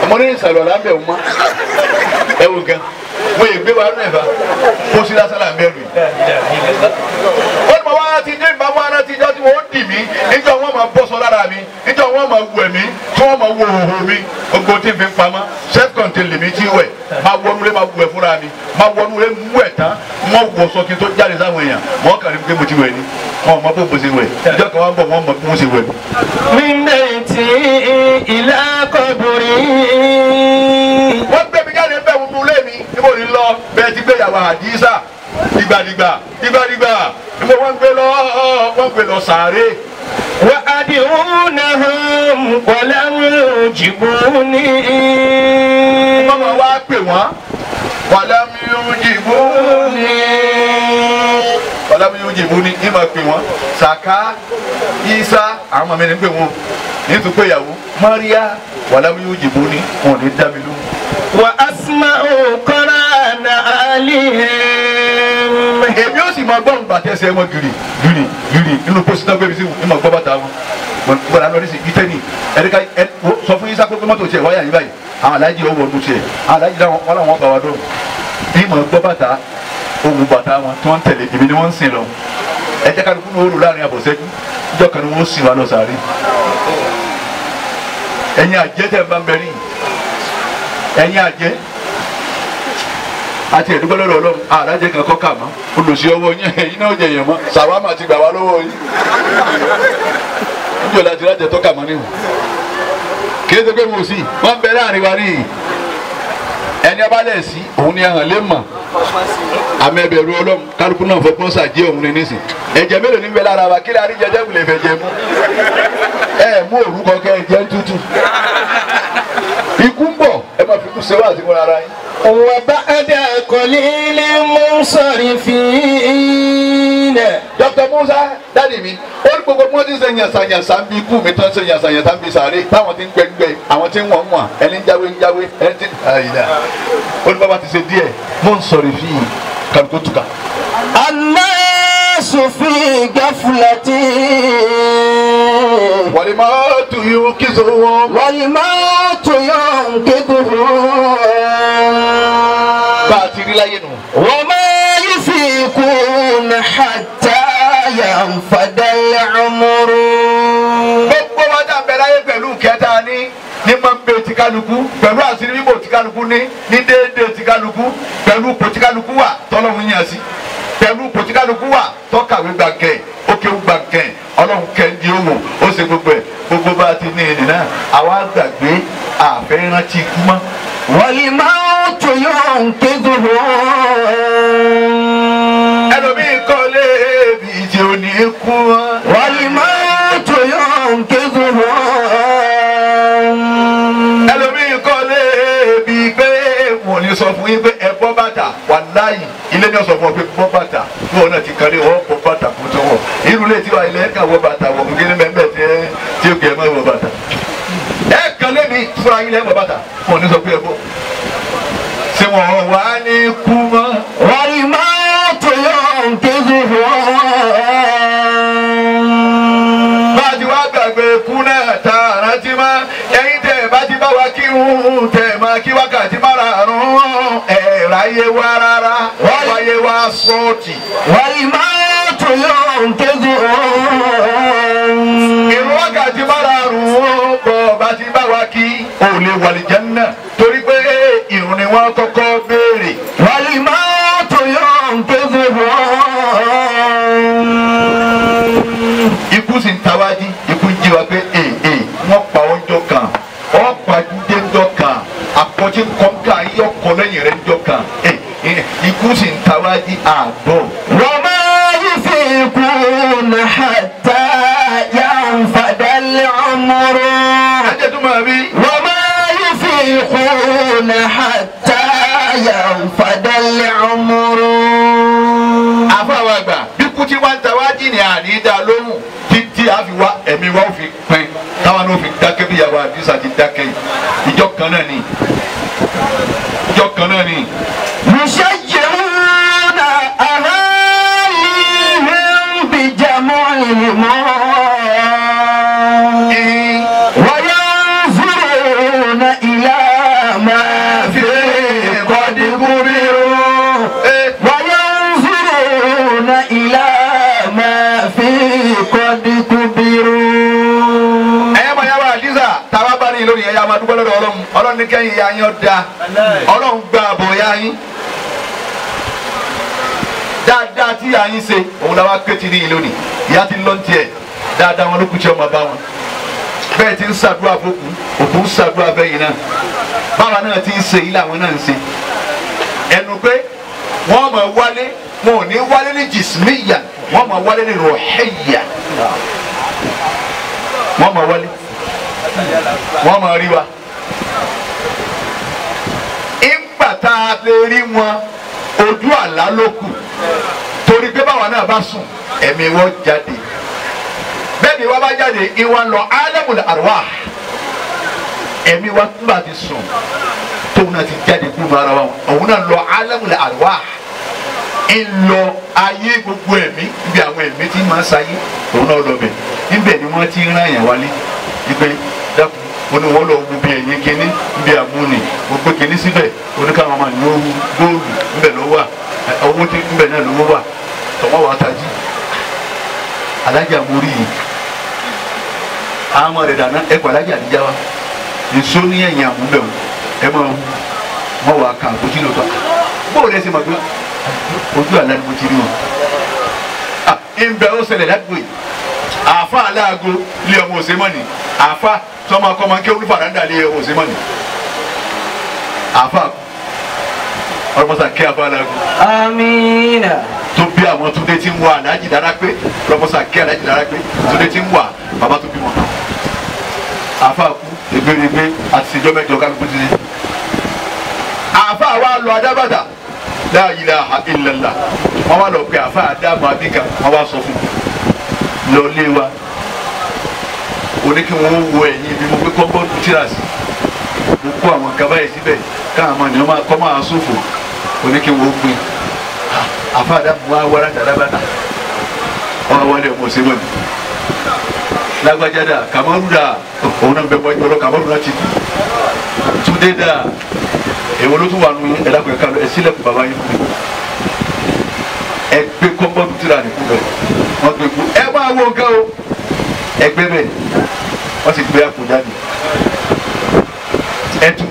mo ní ìsàlọ̀ là ń bẹ̀ wọ́n ẹ wò gan mo yẹ gbé wa nù ẹ̀fà kó sí lásán là ń bẹ̀ rù yìí. Ó ní mo wá ti dé ìbámu ara ti jọ́ tí wọ́n dì mí níjọ́ wọ́n máa bọ́ sọ lára mi níjọ́ wọ́n máa wù ẹ̀mí tí wọ́n máa wo òhò mi gbogbo tí n fi pamọ́ self contained lèmi tí wẹ̀ máa wọnú lé máa wù ẹ̀ fúnra mi máa wọnú lé mú ẹ̀ tán wọ́n wọ̀ sọ kí n tó jáde sáwọn èèyàn wọ́n kàn ní pé mo ti wẹ̀ ni wọn ò mọ bó mo ṣe wẹ̀ ìjọ kan wọ́n bọ̀ wọ́n mọ bí mo ṣe wẹ̀. من بيتي إلى قبري. Wọ́n gbé mi jáde bẹ́ẹ̀ wọ́n lé mi níbo ni lọ bẹ́ẹ̀ ti gbé ìyàwó Àdìsá dìgbàdìgbà dìgbàdìgbà níbo wọ́n gbé lọ wọ́n gbé lọ sàárè. وأدعونهم ولم يجيبوني. Wọ́n máa wá pè wọ́n walam yujibuni walam yujibuni ní máa pè wọ́n Sàká Isa àwọn ọmọ mi ní pè wọ́n ní tún pé ìyàwó Maria walam yujibuni wọn ò ní dá mi lóhùn. وأسمع قرآن أهلهم. Èmi ó sì máa gbọ́ bàtà ẹsẹ̀ wọn gírì gírì gírì nínú pósí náà gbé mi sí ní máa gbọ́ bàtà wọn. Gbọ́dọ̀ àná oríṣi ìtẹ́ni ẹ̀ríkà ẹ̀ sọ fún Isa pé mọ́tò tiẹ̀ wáyà yín báyìí àwọn aláàjì ó wọnú tiẹ̀ àwọn aláàjì wọn làwọn bá wa dùn. Ní máa gbọ́ bàtà ohun bàtà wọn tí wọ́n ń tẹ̀lé èmi ni wọ́n ń sìn lọ. Ẹ jẹ́ kálukú ní òru láàrin àbọ̀sẹ́jú ìjọ kan ni wọ́n sìn wá lọ sàárè. Ẹ̀yin àjẹ́ tẹ̀ ń bá ń bẹ rí ẹ̀yin àjẹ́ àti ẹ̀dúgbọ́ lọ́dọ̀ Ọlọ́run àràjẹ kan kọ́ kà mọ́ olùsí ọwọ́ yín ẹ̀yin náà jẹ èèyàn mọ́ sàwámà ti gbà wá lọ́wọ́ yín níjọ́ láti rájẹ tó kà mọ́ níhùn kì í ṣe pé mo sì wọ́n ń bẹ láàrin wa níhìn ẹni ọba lẹ̀ sí òun ni ahàn lè mọ̀ àmì ẹbẹ̀rù Ọlọ́run kálukú náà fọgbọ́n sàjẹ́ òun ni nísìn ẹ̀jẹ̀ mélòó ní bẹ lára wa kí lè àríjẹ jẹ́ lè fẹ́ jẹ mú ẹ mú òrùkọ kẹ ẹ jẹ́ tútù ikú ń bọ̀ ẹ máa fi kú sẹ́wọ́ àti múra ara yín. وبعد قليل منصرفين. Dr. Musa dáàdì mi ó ní gbogbo bí wọ́n ti ń ṣe yànsanyànsa ń bí ikú mi tán ṣe yànsanyànsa ń bí sàárè táwọn ti ń gbẹngbẹ àwọn ti ń wọ̀n wọ̀n ẹni ń jáwé ń jáwé ẹni ti ń àyìnlá ó ní bàbá ti ṣe díẹ̀ munsorifin kàlùkò tuka. الناس في غفلة والموت يوقظهم والموت ينقذهم. Bá a ti rí láyé nù. وما يفيقون حتى ينفد العمر. Gbogbo wa dà bẹ láyé pẹ̀lú kẹta ní ní máa ń bẹ ti kálukú pẹ̀lú àṣírí bíbò ti kálukú ní ní déédéé ti kálukú pẹ̀lú ipò tí kálukú wà tọ́lọ́run yàn sí pẹ̀lú ipò tí kálukú wà tọ́kàwé gbàǹkẹ́ ó kéwú gbàǹkẹ́ ọlọ́run kẹ́ndí òwò ó ṣe gbogbo ẹ̀ gbogbo bá a ti ní ẹnì náà àwa gbàgbé àfẹ́ rántí ikú mọ́. والموت ينقذهم. Ilé ní ọ̀sán fún ọ pé bọ́ bàtà wọn náà ti kálé wọ́n bọ́ bàtà kó tó wọ̀. Irú ilé tiwa ilé ẹ̀ka wọ bàtà wọ̀ kó kíni mẹ́mbẹ́ tí ó gẹ̀ ẹ́ mọ́ wọ bàtà. Ẹ kàn lé mi fúnra yín lẹ́ wọ bàtà wọn ò ní sọ pé ẹ bọ́. Ṣé wọn wà ní kú mọ́? والموت ينقذه. Bá a ti wá gbàgbé kú náà tá a rántí mọ́, ẹ̀yin tẹ̀ bá ti bá wa kírun tẹ̀ máa kí wákàtí márààrún ẹ̀ ráyé wá rárá wáyé wá sọ́ọ̀tì. والموت ينقذه. Ìrun wákàtí márààrún bọ̀ bá ti bá wa kí ò lè wà lí Jánnà torí pé ìrun ni wọ́n kọ́kọ́ béèrè. والموت ينقذه. Ikú sì ń tawájí, ikú ń jí wa pé ee wọ́n pa ọjọ́ kan, wọ́n pa jíjẹ́ ńjọ́ kan, àpọ̀jù kọ́ńkà yíyọ kọ́ lẹ́yìn rẹ̀ ńjọ́ kan. Ikú sì ń tawájí àgbọ̀. وما يفيقون حتى ينفد العمر. Ẹjẹ̀ tó máa rí. وما يفيقون حتى ينفد العمر. Àfàwọn àgbà bí kú tí wá ń tawájí ni àní dá lóhùn títí a fi wá ẹ̀mí wa ó fi pin táwọn náà fi dákẹ́ bí ìyàwó àdìsá ti dákẹ́ yìí. Ìjọ kan náà ni. Ìjọ kan náà ni. يشجعون أهاليهم بجمعهم وينظرون إلى ما فيه قد كبروا. وينظرون إلى ما فيه قد كبروا. Ẹ̀yẹ́ mọ̀ yàrá àdìsá táwa bá ní lónìí ẹ̀yà máa dúpẹ́ lọ́dọ̀ Ọlọ́run. Ọlọ́run ní kẹ́yìn ìyá yín ọ̀dà. Ọlọ́run gba àbọ̀ ìyá yín. Dáadáa tí ìyá yín ṣe òun làwa ké ti ní yín lónìí. Ìyá ti lọ́n tiẹ̀ dáadáa wọn ló kù tí ọmọ bá wọn. Bẹ́ẹ̀ ti ń ṣàdúrà fókù, òkú ń ṣàdúrà fẹ́yìn náà. Báwa náà ti ń ṣe yìí làwọn náà ń ṣe. Ẹnu pé wọ́n máa wálé, wọn ò ní wálé ní jìsímíyà, wọ́n máa wálé ní rọ̀hẹ́yà. Wọ́n máa wálé, wọ́n máa rí wa. Ìgbà tá a lè rí wọn, ojú àlá ló kù. Torí pé báwa náà bá sùn, ẹ̀mí wọn jáde. Bẹ́ẹ̀ ni wọ́n bá jáde, ìwà lọ alamul arwah. Ẹ̀mí wa tún bá ti sùn, tóun náà ti jáde kúrò ara wa. Òun náà lọ alamul arwah. Ń lọ ayé gbogbo ẹ̀mí, níbi àwọn ẹ̀mí tí máa ń sayé, òun náà lọ bẹ̀. Níbẹ̀ ni wọ́n ti ń rán yàn wálé. Ìgbẹ́ dákun, ó ní wọ́n lọ wo bí ẹ̀yìn kínní, níbi àmúni, mo gbé kínní síbẹ̀, oníkàwọn máa ní owó góòlù, níbẹ̀ ló wà, owó tí níbẹ̀ náà lówó wà, tọ̀wọ́ wà tají. Alájà mórí yìí, àwọn ọmọ rẹ̀ dáná, ẹ kọ alájà àdíjá wa, èso ní ẹ̀yìn àmúbẹ̀ wọn, ẹ máa hu, wọ́n wà ká àbójú lọ́tọ̀. Bóòlù ẹ sì máa gbé ojú àlá ni mo ti rí wọn. Ǹbẹ̀ ó ṣẹlẹ̀ ládùúgbò yìí. Àáfà aláàgó lé ọmọ òsèmọ́nì. Àáfà sọmọ akọ́mọ kí olúfàràǹdà lé ọmọ òsèmọ́nì. Àáfà ọlọmọsà kí àáfà aláàgó. آمين. Tó bí àwọn Túndé tí ń wà aláàjì dára pé ọlọmọsà kí aláàjì dára pé Túndé tí ń wà bàbá tó bí wọn. Àáfà kú ègbèrègbè àti ìṣèjọ́ mẹ́jọ kálukú ti ṣe. Àáfà wa lọ adábàtà. La ilaha illallah. Wọ́n wá lọ pé àáfà àdàmú abíkà wọ́n wá sọ fún un lọ lé wa oní kí wọ́n wo ẹ̀yìn ibi mo gbé kọ́ńbọ́ọ̀dù tíra sí mo kó àwọn kaba yìí síbẹ̀ káwọn ọmọ ènìyàn máa kọ́ máa ṣòfò oní kí wọ́n gbé àáfà àdàmú wa wára dàdábàtà wọ́n wá wọlé ọmọ òsèmọ̀ ni lágbájá dà Kamaru dà òun náà bẹ bọ́ ẹgbẹ́ lọ Kamaru náà ti kú Túndé dà èwo ló tún wà nù yín ẹ̀dá kò ẹ sílẹ̀kùn bàbá yín fún mi ẹ gbé kọ́ńbọ́ọ̀dù tíra nìkú bẹ̀ wọ́n gbé kú ẹ máa wo nǹkan o ẹ gbé bẹ̀ wọ́n sì gbé àpò jáde ẹ tú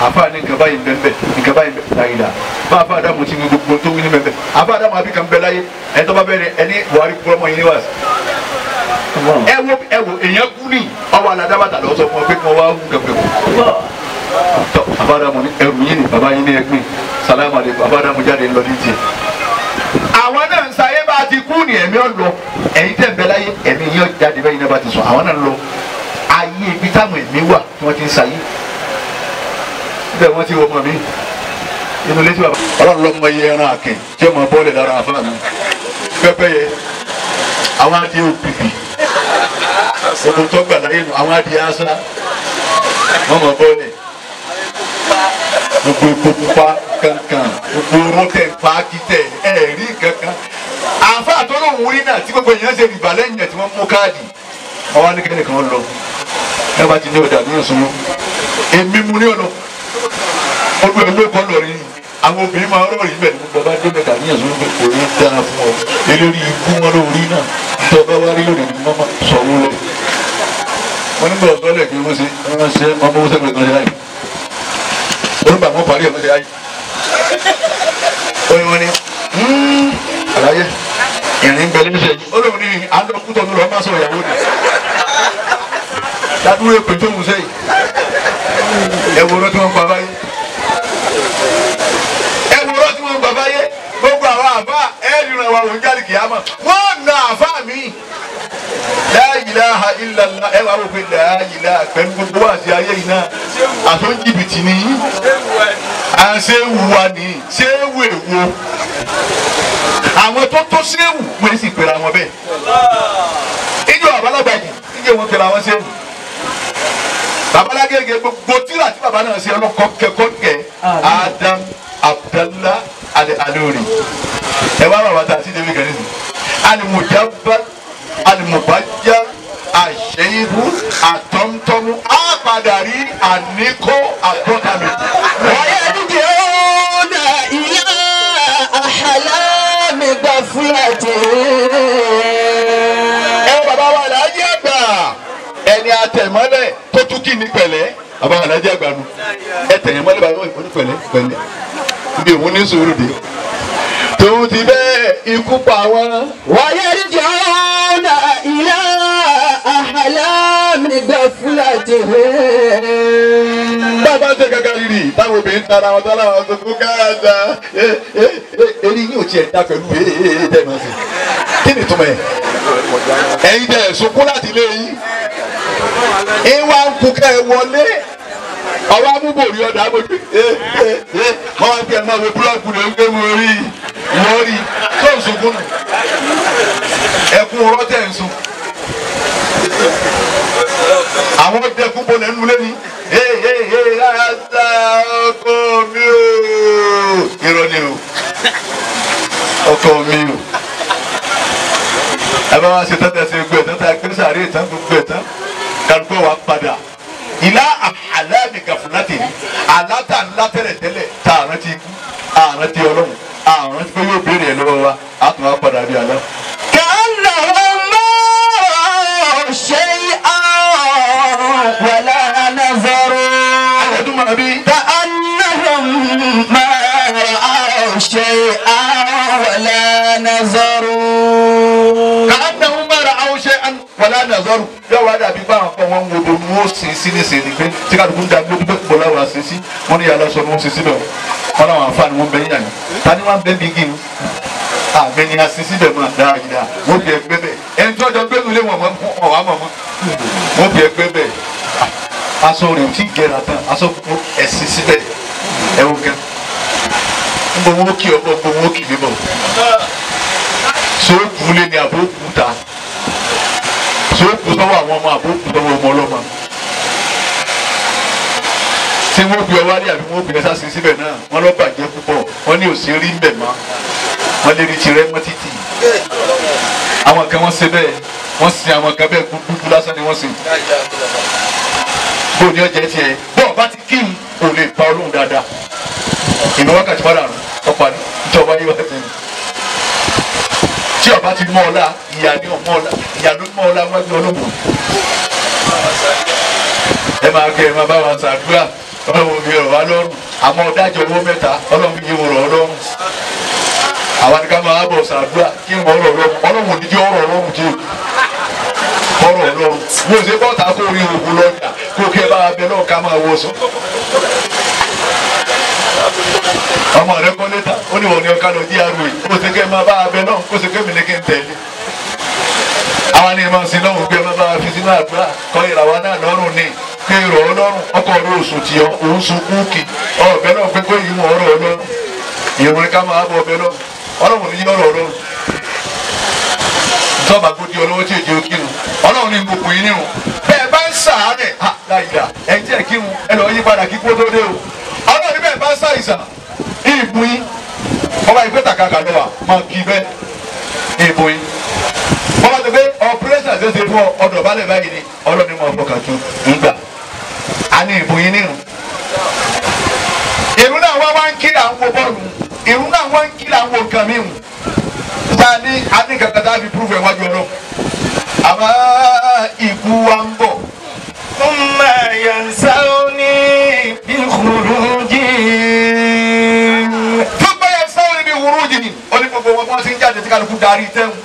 àfa ní nǹkan báyìí bẹ́ẹ̀ nǹkan báyìí bẹ́ẹ̀ láyé la bá àfa àdàmú ti gbogbo tó wí ní bẹ́ẹ̀ àfa àdàmú àbí kan bẹ́ẹ̀ láyé ẹ tọ́ bá bẹ́ẹ̀ ẹni Buhari kúrọ́ mọ́ yín ní wàásù. Ẹ wo èèyàn kú ní ọwọ́ aládàbàtà lọ sọ fún ọ pé kí wọ́n wá wú gàgbẹ́ kú. Tọ́ àfa àdàmú ní ẹrù yín ni bàbá yín ní ẹgbìn salamu aleykum àfa àdàmú jáde ńlọ ní tiẹ̀. Àwọn náà ń sayé bá a ti kú ní ẹ̀mí ọ̀lọ́ ẹ̀yin tẹ̀ ń bẹ láyé ẹ̀mí yín jáde bẹ́ẹ̀ yín náà bá ti sùn àwọn náà ń lọ ayé ibi táwọn ẹ̀mí wà tí wọ́n ti ń sayé. Bẹ́ẹ̀ wọ́n ti wọ ọmọ mi Inú létí bàbá ọlọ́run lọ́mọ iye ẹran àkè tí ọmọ bọ́ọ̀lì lára àfáà mi pẹ́pẹ́yẹ àwọn adìẹ òbíbí gbogbo tó gbà láyé nu àwọn adìẹ asá wọ́n mọ bọ́ọ̀lì gbogbo epo pupa kankan gbogbo rọ́tẹ̀ fàákìtẹ̀ ẹ̀rí kankan àfáà tó lóun rí náà tí gbogbo èèyàn ṣe rìbá lẹ́yìn ẹ̀ tí wọ́n mú káàdì wọ́n wá ní kẹ́lẹ́ kan lọ ẹ bá ti ní ọjà ní ìsúnmọ́ èmi mú ní ọ̀nà olú ẹ̀ ló kọ́ lọ́rí àwọn obìnrin máa ń rọ̀rí bẹ́ẹ̀ ni bàbá débẹ̀ kà ní ẹ̀sùn pé kò ní dáa fún ọ elórí ikú wọn lórí náà tó bá wá rí lónìí ní mọ́mọ́ sọ̀wọ́ lẹ̀. Wọ́n nígbà ọ̀sán lẹ̀ kí wọ́n ṣe wọ́n ṣe ọmọ wọn sẹ́gbẹ̀ẹ́ kan ṣe láyé onígbà wọn parí ẹ̀ wọ́n ṣe láyé. Ó ní wọ́n ní àlàyé ìrìn ń bẹ lẹ́sẹ̀ yìí ó lóun ní àádọ́kútọ̀ ló lọ́ọ́ má sọ ìyàwó ni ládùúgbò èpè tó ń sẹ́yìn ẹ̀wòrán tí wọ́n pa báyìí ẹ̀wòrán tí wọ́n pa báyìí gbogbo àwọn àbá ẹ̀rìnrìn àwọn òun jáde kìámà wọ́n na àfá mi la ilaha illallah ẹ wà wò pé la ilaha pẹ̀lú gbogbo wà sí ayé yìí náà àtún jìbìtì ni à ń ṣe wùwà ní ṣé wù èwo àwọn tó tó ṣéwù wọ́n sì pèrè àwọn bẹ́ẹ̀ ìjọ àbálàgbà yìí ìjọ wọn pèrè àwọn ṣéwù babalágége gbogbo tíra tí baba náà ṣe ọlọ́kọ kẹkọ̀ọ́kẹ́ Adam Abdallah Al-Alori ẹ wá bàbá tá a ti débi kẹ́rin sí alimujaba alimubajá àṣeyíhu àtọ́mtọ́mú á padà rí àníkó àtọ́tàmì. ويرجعون إلى أحلام غفلتهم. Ẹ bàbá wa Alhaji àgbà ẹni àtẹ̀mọ́lẹ̀ tó tún kí ni pẹ̀lẹ́ bàbá wa Alhaji àgbà nu ẹ tẹ̀yẹ̀ mọ́lẹ̀ bàbá wa ní pẹ̀lẹ́ pẹ̀lẹ́ ibi òun ní sùúrù dé tòun ti bẹ́ẹ̀ ikú pa wọn. ويرجعون إلى أحلام غفلتهم. Bàbá ń ṣe kankan rírì táwọn obìnrin tara wọn tọ́lá wọn tó kú káàdà eré yín ò tiẹ̀ dá pẹ̀lú tẹ̀ mọ́ sí kí ni ìtumọ̀ ẹ̀ ẹ̀yin tẹ̀ sunkún láti ilé yín ìwà ń kú kẹ́ ẹ wọlé ọwọ́ amúbòrí ọ̀dà amójú wọ́n wá ń pè é máa wo búlọ́ọ̀kù ló ń gbé mo rí wọ́n rí tó ń sunkún nù ẹkún rọ́tẹ̀ ń sun àwọn dẹkun bọ̀ lẹ́nu lẹ́ni asa ọkọ mi o irọ́ ni o ọkọ mi o ẹ bá wá ṣe tẹ́tẹ́ ṣe gbẹ tẹ́tẹ́ gbé sàárè tán gbogbo ẹ̀ tán kálukú wa padà ìlà àlámì gàfúnátì àlátà ńlá tẹ́lẹ̀tẹ́lẹ̀ tá a rántí ikú a rántí ọlọ́run a rántí pé yóò béèrè ẹ̀ lọ́wọ́ wa a tún wá padà bí àlá. كأنهم ما رأوا شيئا ولا نظروا. Àjẹ̀dúnmọ̀ bí. كأنهم ما رأوا شيئا ولا نظروا. Kàánàwó mara àwọn ṣe wàlá nàzọrù yóò wá dàbí bá àwọn kan wọn ń wo bo ni wọn sin sí ní sèé ni pé tí kálukú ń da gbé gbé bọ́lá wà sin sí wọn ní yàrá sọ ni wọn sin síbẹ̀ wọn làwọn àǹfààní wọn bẹ yín àná ta ni wọn bẹ bí gíní àmì ni a sin síbẹ̀ mọ́ dáadáa wọn fi ẹgbẹ́ bẹ̀ ẹni tí wọ́n jọ gbẹ́nu lé wọn mọ́ wọn wà mọ́ mọ́ wọn fi ẹgbẹ́ bẹ̀ aṣọ rẹ̀ ò tí gẹ̀rà tán aṣọ ẹ̀sìn síbẹ̀ ẹ̀wọ̀n gan ń bọ̀ wọn kì ọ bọ̀ wọn kì mí bọ̀ sóòkù lé ní àbókù ta sóòkù sọ́wọ́ àwọn ọmọ àbókù sọ́wọ́ ọmọ ọlọ́mọ tí wọ́n bí ọwá rí àbí wọ́n bí ẹsà sí síbẹ̀ náà wọ́n lọ bàjẹ́ púpọ̀ wọ́n ní òsì rí mbẹ̀ mọ́ wọ́n lè rí tirẹ̀ mọ́ títì àwọn kan wọ́n ṣe bẹ́ẹ̀ wọ́n sin àwọn kan bẹ́ẹ̀ dúdú lásán ni wọ́n sin bó ní ọjà tiẹ̀ bó ọba ti kí n kò lè pa olóhùn dáadáa ìlú wákàtí márùn-ún ọ̀pá ìjọba yìí wá ti ní tí ọba ti mọ ọlá ìyá ni ọmọ ọlá ìyá ló mọ ọlá wájú ọlọ́run. Ẹ máa kí ẹ máa bá wa ṣàdúrà ọlọ́run fi rọ̀ wá lọ́rùn àmọ́ ọ̀dájọ́ owó mẹ́ta ọlọ́run fi rọ̀ ọ́ lọ́rùn. Àwa ni ká máa bọ̀ ṣàdúrà kí wọ́n rọ̀ lọ́rùn ọlọ́run ò ní jẹ́ ọ̀rọ̀ ọlọ́run tí ọ̀rọ̀ ọlọ́run. Mo ṣe bọ́ta kó rí ogun lọ́jà kó kí ẹ bá wa bẹ lọ́ọ̀ ká máa wọ sọ. Ọmọ rẹ kọ́ létà ó ní wọ́n ní ọ̀ká lọ GRA kó ṣe kẹ́ máa bá abẹ náà kó ṣe kẹ́ mi ní kí n tẹ̀lé. Àwọn ni máa ń sin lọ́hùn pé máa bá a fi sínú àdúrà kọ́ ìràwá náà lọ́rùn ni kí ìrọ̀ ọlọ́run ọkọ̀ rẹ oṣù tí ọ òun sun kúùkì ọ̀bẹ náà pé kó ìwọ̀n ọ̀rọ̀ ọlọ́run. Ìrun ká máa bọ̀ ọbẹ̀ lọ. Ọlọ́run ní ọ̀rọ̀ ọlọ́run. Tọ́ba kò di ọlọ́wọ́ tí èjì ó kírun. Ọlọ́run ní gbogbo yín nírun. Bẹ́ẹ̀ bá ń sàárẹ̀ ha láyìlá ẹ̀ tí ẹ̀ kírun ẹ lọ yí padà kí kó tó dé o. Ọlọ́run ní bẹ́ẹ̀ bá ń sàìsàn ìbùn yín. Ọba ìgbé tàkàkà lọ wà máa kí bẹ́ẹ̀ ìbùn yín. Wọ́n bá ti pé ọ̀pẹ́rẹ́sà ṣe ṣe fún ọdọ̀ balẹ̀ báyìí ni Ọlọ́run ní mọ̀ ọ̀fọ̀kà tún ń gbà. A ní ìbùn yín nírun. Ìrun náà wọ́n wá ń kí à ń wo bọ́ọ̀lù. Ìrun náà wọ́n ń kí à ń wo nǹkan mìíràn. Tá a ní a ní kankan tá a fi púrúfù ẹ̀ wájú Ọlọ́run. Àmọ́ ikú wa ń bọ̀. ثم ينسوني بخروجهم. Tó bá yẹ sáwọn ibi wúrú jìnnì. Ó ní gbogbo wọn bí wọ́n ti ń jáde tí kálukú darí ìtẹ́hùn.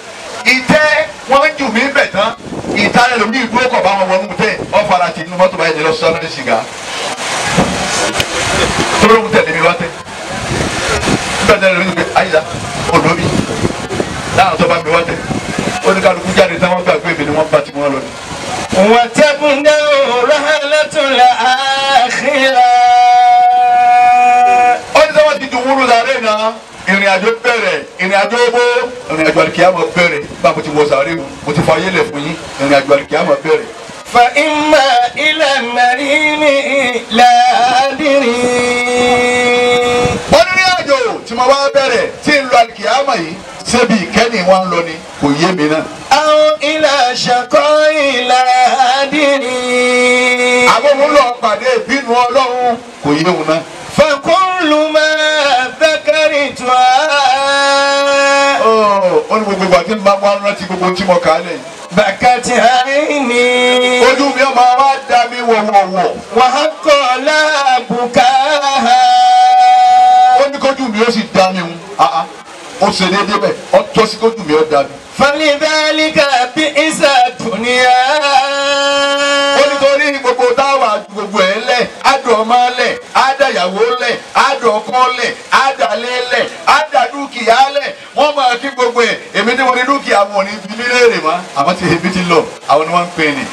Ìtẹ́ wọ́n ń jù mí bẹ̀ tán. Ìta rẹ̀ lómi ìdúró kọ̀ bá wọn wọnú tẹ̀. Ọ fara ti inú mọ́tò báyìí lọ sọ́nà ní sìgá. Tó lóun tẹ̀lé mi wá tẹ̀. Nígbà tí ẹlòmíì pé àyíṣà olómi láwọn tó bá mi wá tẹ̀. Ó ní kálukú jáde táwọn gbàgbé mi ni wọ́n bá ti wọ́n lọ ni. وتبدأ رحلة الآخرة. Ó ní sábà ti dùn wúrú sàárè náà. Ìrìn àjò bẹ̀rẹ̀, ìrìn àjò owó, ìrìn àjò àlìkìyámọ̀ bẹ̀rẹ̀. Bá mo ti wọ sàárè o, mo ti fa ayé lẹ̀ fún yín, ìrìn àjò àlìkìyámọ̀ bẹ̀rẹ̀. فإما إلى النعيم لا أدري. Ó ní ìrìn àjò tí mo wá bẹ̀rẹ̀ tí ń lọ àlìkìyámọ̀ yìí, ṣébi ìkẹ́ni wa ń lọ ni kò yé mi náà. أو إلى شقاء لا أدري. Àbọ̀ mo ń lọ pàdé ìbínú Ọlọ́run kò yé òun náà. فكل ما ذكرتها Ó ní gbogbo ìgbà tí n bá wá rántí gbogbo tí mo kà á lẹ̀ yìí. بكت عيني. Ojú mi ọmọ wa dá mi wọ̀wọ̀wọ̀. وحق لا بكاها. Ó ní kójú mi ó sì dá mi hun. Ó ṣe déédéé bẹ́ẹ̀, ó tọ́ sí kójú mi ó dá mi. فلذلك بئس الدنيا. Ó nítorí gbogbo táwa gbogbo ẹ̀ lẹ̀, ádùn ọmọ lẹ̀, ádàyàwó lẹ̀, ádùn ọkọ lẹ̀, ádàlẹ́ lẹ̀, ádàdúkìá lẹ̀. Wọ́n máa kí gbogbo ẹ̀. Èmi tí mo ní dúkìá wọn ò ní bí mí léèrè mọ́. Àmọ́ tí èmi ti lọ, àwọn ni wọ́n ń pè ní.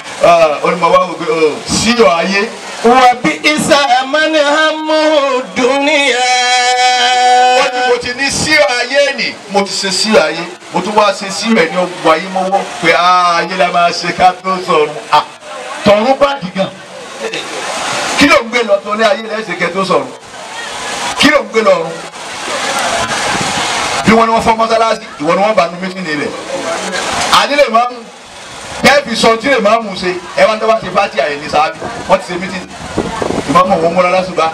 Ó ní mo wá wò pé síyọ̀ ayé. وبئس من همه الدنيا. Ó ní mo ti ní síyọ̀ ayé nì. Mo ti ṣe síyọ̀ ayé. Mo tún wá ṣe síyọ̀ ẹ̀ ní ọgbà ayé mọ́wọ́ pé ayé la máa ṣe ká tó sọ̀rọ̀. Tọ̀run bá dìgàn. Kí ló ń gbé lọ tó ní ayé lẹ́sẹ̀ kẹ́ tó sọ̀rọ̀? Kí ló ń gbé lọ ọ̀run? Bí wọ́n ní wọ́n fọ́ mọ́sálásí, ìwọ ni wọ́n bá nu mítìnì rẹ̀. Àdílé máa ń kẹ́ẹ̀fì sọ tí lè máa mú ṣe ẹ wá ń dọ́wọ́ ṣe fáti àyè ní sáábì wọ́n ti ṣe mítìnì. Ìmọ̀mọ̀ òun múra lásùbà.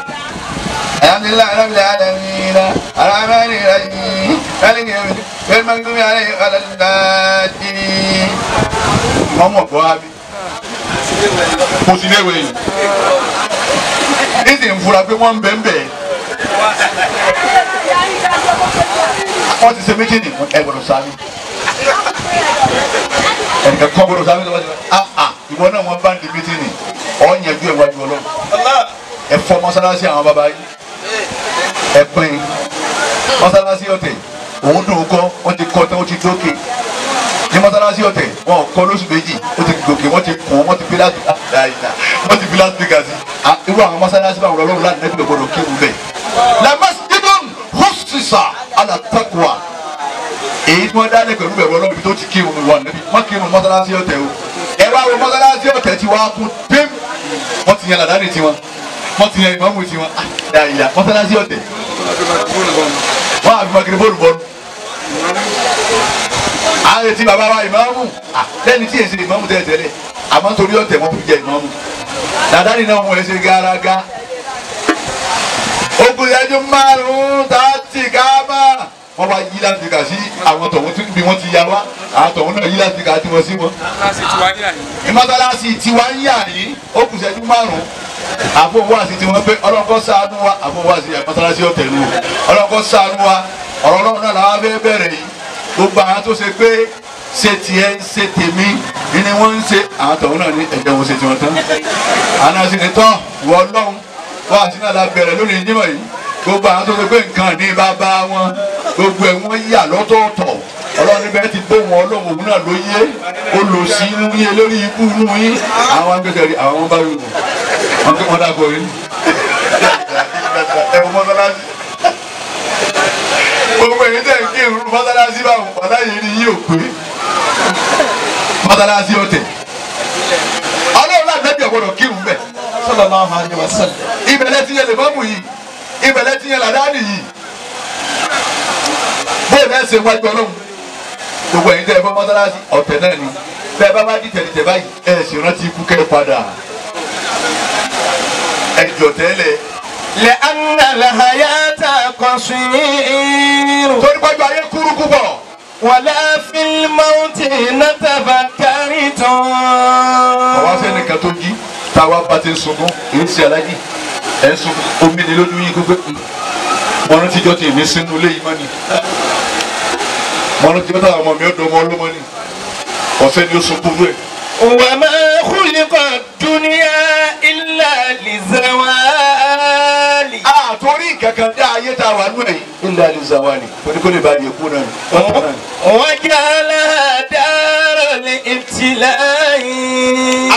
Alhamdulillahi rabbil alamin arrahmanir rahim maliki yawmiddin ghayril maghdubi alayhim waladdallin. Ìmọ̀mọ̀ gbọ́ ábí. Kò sí léwe yìí. Nísìnyí ń fura pé wọ́n ń bẹ̀ ń bẹ̀. Wọ́n ti ṣe mítìnì ẹ gbọ́dọ̀ sáábì. Ẹnìkan kọ́ gbọ́dọ̀ sáábì lọ́wọ́ ìwọ náà wọ́n bá ń di mítìnì ọ̀ ń yẹjú ẹ̀ wájú Ọlọ́run. Ẹ fọ́ mọ́sálásí àwọn bàbá yìí. Ẹ pín mọ́sálásí ọ̀tẹ̀ òun dùn kọ́ wọ́n ti kọ́ tán ó ti dókè. Ní mọ́sálásí ọ̀tẹ̀ wọn kọ́ lóṣù méjì ó ti gòkè wọ́n ti kùn wọ́n ti fi láti wọ́n ti fi láti gà sí. Irú àwọn mọ́sálásí báwọn Ọlọ́run láti nẹ́bí gbọdọ̀ kírun bẹ́ẹ̀. La masjidun khussisa ala taqwa. Èyí tí wọ́n dálé pẹ̀lú bẹ̀rù Ọlọ́run ibi tó ti kírun wà nẹ́bí wọ́n kírun mọ́sálásí ọ̀tẹ̀ o. Ẹ wá wo mọ́sálásí ọ̀tẹ̀ tí wàá kún pím. Wọ́n ti yan làdáni tiwọn. Wọ́n ti yan ìmáàmù tiwọn. Mọ́sálásí ọ̀tẹ̀. Wọ́n á fi makirifóònù bọ́ọ̀lù. Àwọn etí bàbá wa ìmáàmù lẹ́ni tí èsì ìmáàmù tẹ́lẹ̀ tẹ́lẹ̀ àmọ́ torí ọ̀tẹ̀ wọ́n fi jẹ ìmáàmù. Làdáni náà wọ́n ṣe gàràgà. Ogun ìyájú márùn-ún tààtì káàmà. Wọ́n wá yí láti kà sí àwọn tọ̀hún bí wọ́n ti ya wá. Àwọn tọ̀hún náà yí láti kà tí wọ́n sí wọn. Ìmọ̀sálásí tiwa ń yà yín ó kù ìṣẹ́jú márùn-ún. Àfọwọ́ àti tiwọn pé Ọlọ́run kó ṣàánú wa àfọwọ́ àti mọ́sálásí ọ̀tẹ̀ lù Ọlọ́run kó ṣàánú wa ọ̀rọ̀ Ọlọ́run náà làwọn fẹ́ bẹ̀rẹ̀ yìí. Gbogbo àwọn tó ṣe pé ṣe tiẹ̀ ń ṣe tèmi ni wọ́n ń ṣe àwọn tọ̀hún náà ní ẹ̀jẹ̀ wọn ṣe tiwọn tán. Àná sì ní tán wọ Ọlọ́run wọ́n àti náà la bẹ̀rẹ̀ lónìí nímọ̀ yìí. Gbogbo àwọn tó ṣe pé nǹkan ní bàbá wọn gbogbo ẹ̀ wọ́n yà lọ́tọ̀ọ̀tọ̀ Ọlọ́run níbẹ̀ ti bó wọn Ọlọ́run òun náà ló yé olùsí inú yé lórí ikú inú yín àwọn agbẹ́sẹ̀ rí àwọn bá wí wọn wọn dàgbọ́ yín. Ẹ wọ́n mọ́sálásí. Gbogbo èyí tẹ̀ ń kí irun mọ́sálásí báwọn ọ̀dá yìí ni yìí ò pé mọ́sálásí ọ̀tẹ̀. Ọlọ́run láti ẹbí ọ̀gbọ́dọ̀ kírun bẹ̀. Sallallahu alaihi wasallam. Ìbẹ̀lẹ̀ ti yẹ lè mọ́mù yìí, ìbẹ̀lẹ̀ ti yẹ làdáni yìí. Bóyá ẹ ṣe wájú Ọlọ́run. Gbogbo èyí tẹ̀ ẹ fọ́ mọ́sálásí ọ̀tẹ̀ náà ni. Bẹ́ẹ̀ bá bá di tẹ̀lítẹ̀ báyìí, ẹ sì rántí ikú kẹ́ padà. Ẹ jọ̀ tẹ́lẹ̀. لأن الحياة قصير. Torí pé ayé kúrú púpọ̀. ولا في الموت نتفكرت. Àwa sẹ́nìkan tó jí táwa bá ti ń sunkún èyí ti alájì ẹ̀ ń sunkún omi ni lójú yín gbogbo. Mo rántí jọ́ ti èmi sínú ilé yìí mọ́ ni. Mo rántí jọ́ táwọn ọmọ mi ó dán ọmọ ọlọ́mọ ni. Ọ̀sẹ̀ ni ó sunkún rẹ̀. وما خلق الدنيا إلا لزوال. Àtòrí kankan dá ayé tá a wà nú ẹ̀yìn إلا لزوال torí kó lè ba yẹ kú náà ni. وجعلها دار الابتلاء.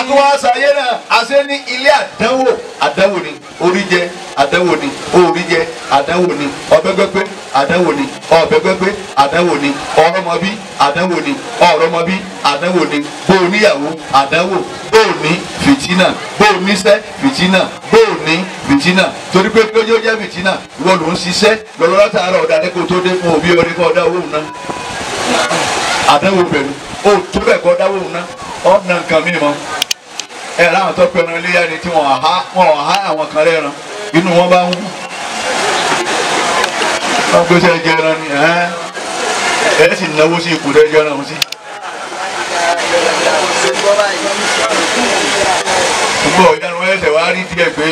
Àtúwọ́ àṣàyé náà àṣẹ ní ilé àdánwò àdánwò ni orí jẹ àdánwò ni orí jẹ àdánwò ni ọbẹ̀gbẹ́gbẹ́ àdánwò ni ọbẹ̀gbẹ́gbẹ́ àdánwò ni ọ̀rọ̀mọbí àdánwò ni ọ̀rọ̀mọbí àdánwò ni bó o níyàwó àdánwò bó o ní fìtínà bó o níṣẹ́ fìtínà bó o ní fìtínà torí pé kí ló jẹ́ fìtínà ìwọ ló ń ṣiṣẹ́ lọ́lọ́ látàárọ̀ ọ̀dà lẹ́kọ̀ọ́ tó dé fún òbí ọdẹ kọ́ ọ̀dà owó náà àdánwò pẹ̀lú o tó bẹ̀ kọ́ ọ̀dà owó náà ọ̀nà nǹkan mímọ́ ẹ láwọn tó pẹran iléyà ni tí wọn há àwọn kan lẹ́ran inú wọn bá ń wú wọn gbèsè jẹran ni ẹ sì náwó sí ikú tẹ jẹran sí. Gbogbo ọ̀yánu ẹsẹ̀ wá rí díẹ̀ pé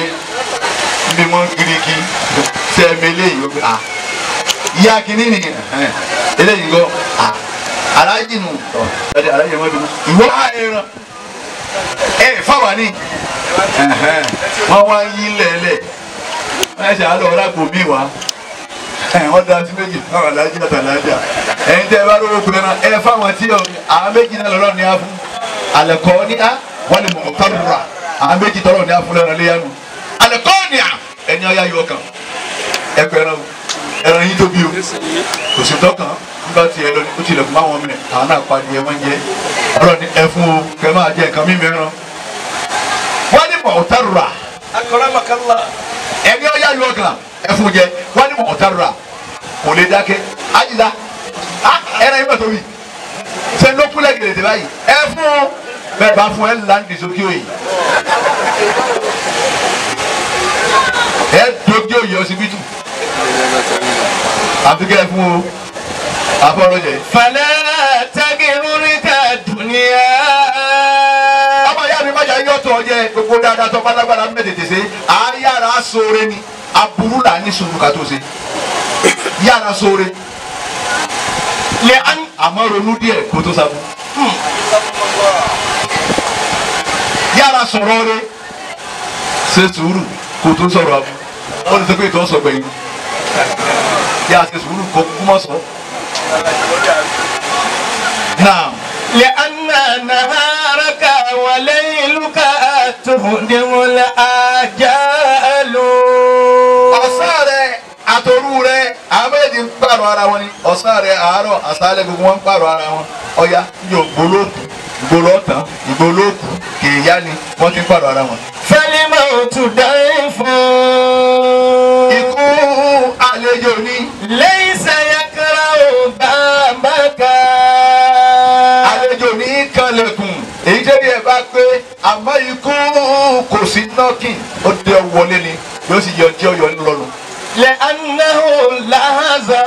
bí wọ́n kiriki sẹ́mi eléyìí ó gbé à ìyá kínní ni eléyìí ń gọ́ alájì nù alájì wọn bí ìwọ ẹran ẹ fáwa ni wọn wá yí lẹ́lẹ̀ wọ́n ṣe àlọ́ ọ̀rá kò mí wá wọ́n da sí méjì fáwọn alájà àtàlájà ẹ̀yin tẹ́ ẹ bá rówó pé náà ẹ fáwọn tí àwọn méjì náà lọ́rọ̀ ní á fún alẹ́kọ́ ní á wọ́n lè mọ̀ ọ́tàrúra àwọn méjì tọ́rọ̀ ní á fún lẹ́ran léyanu alẹ́kọ́ ní á ẹni ọ̀yá yọ kàn ẹ pẹ́ ẹran ẹran yín tóbi o kò sí tọ́kàn nígbà tí ẹ lọ ní ó tilẹ̀kùn máwọn mìíràn àwọn náà padì ẹ wọ́n jẹ ọlọ́ni ẹ fún o kẹ máa jẹ nǹkan mímu ẹran wọ́n ní mọ̀ ọ́tàrúra ẹni ọ̀yá yọ kàn ẹ fún jẹ wọ́n ní mọ̀ ọ́tàrúra kò lè dákẹ́ ajídá ẹran yín bá tóbi ṣe ló kúlẹ̀ gèrèdè báyìí ẹ fún o bẹ́ẹ̀ bá fún ẹ láǹdì sókè òyì ẹ dókè òyì ọsibítù àfi kẹ́ ẹ fún o afọlọjẹ. Fala tagirurika dunya. Ọmọ ìyá mi májà yọ tọ jẹ gbogbo dáadáa tó bá lágbára ń bẹ tètè ṣe àyàrá sóore ni aburú là ní sùúrù ká tó ṣe yàrá sóore àmọ́ ronú díẹ̀ kó tó sábú yàrá sọ̀rọ̀ rẹ ṣe sùúrù kó tó sọ̀rọ̀ abu ó ní sọ pé ìtọ́ sọ gbẹ̀yìn yàrá ṣe sùúrù kó kú mọ́ sọ. Naam. لأن نهارك وليلك تهدم الآجال. Ọ̀sán rẹ àtòru rẹ àwọn méjì ń pààrọ̀ ara wọn ni ọ̀sán rẹ àárọ̀ àṣálẹ́ gbogbo wọn ń pààrọ̀ ara wọn ọ̀ya yóò gbólóòkù ìgbólóòtán ìgbólóòkù kèèyá ni wọ́n ti ń pààrọ̀ ara wọn. فالموت ضيف. Ikú àlejò ni. ليس يقرأ بابك. Àlejò ní kanlẹ̀kùn èyí tẹ́lẹ̀ ẹ̀ bá pé àmọ́ ikú kò sí nọ́ọ̀kì ó dé wọlé ni yóò sì yọ jẹ́ ọyọ ńlọrọ. لأنه لحظة.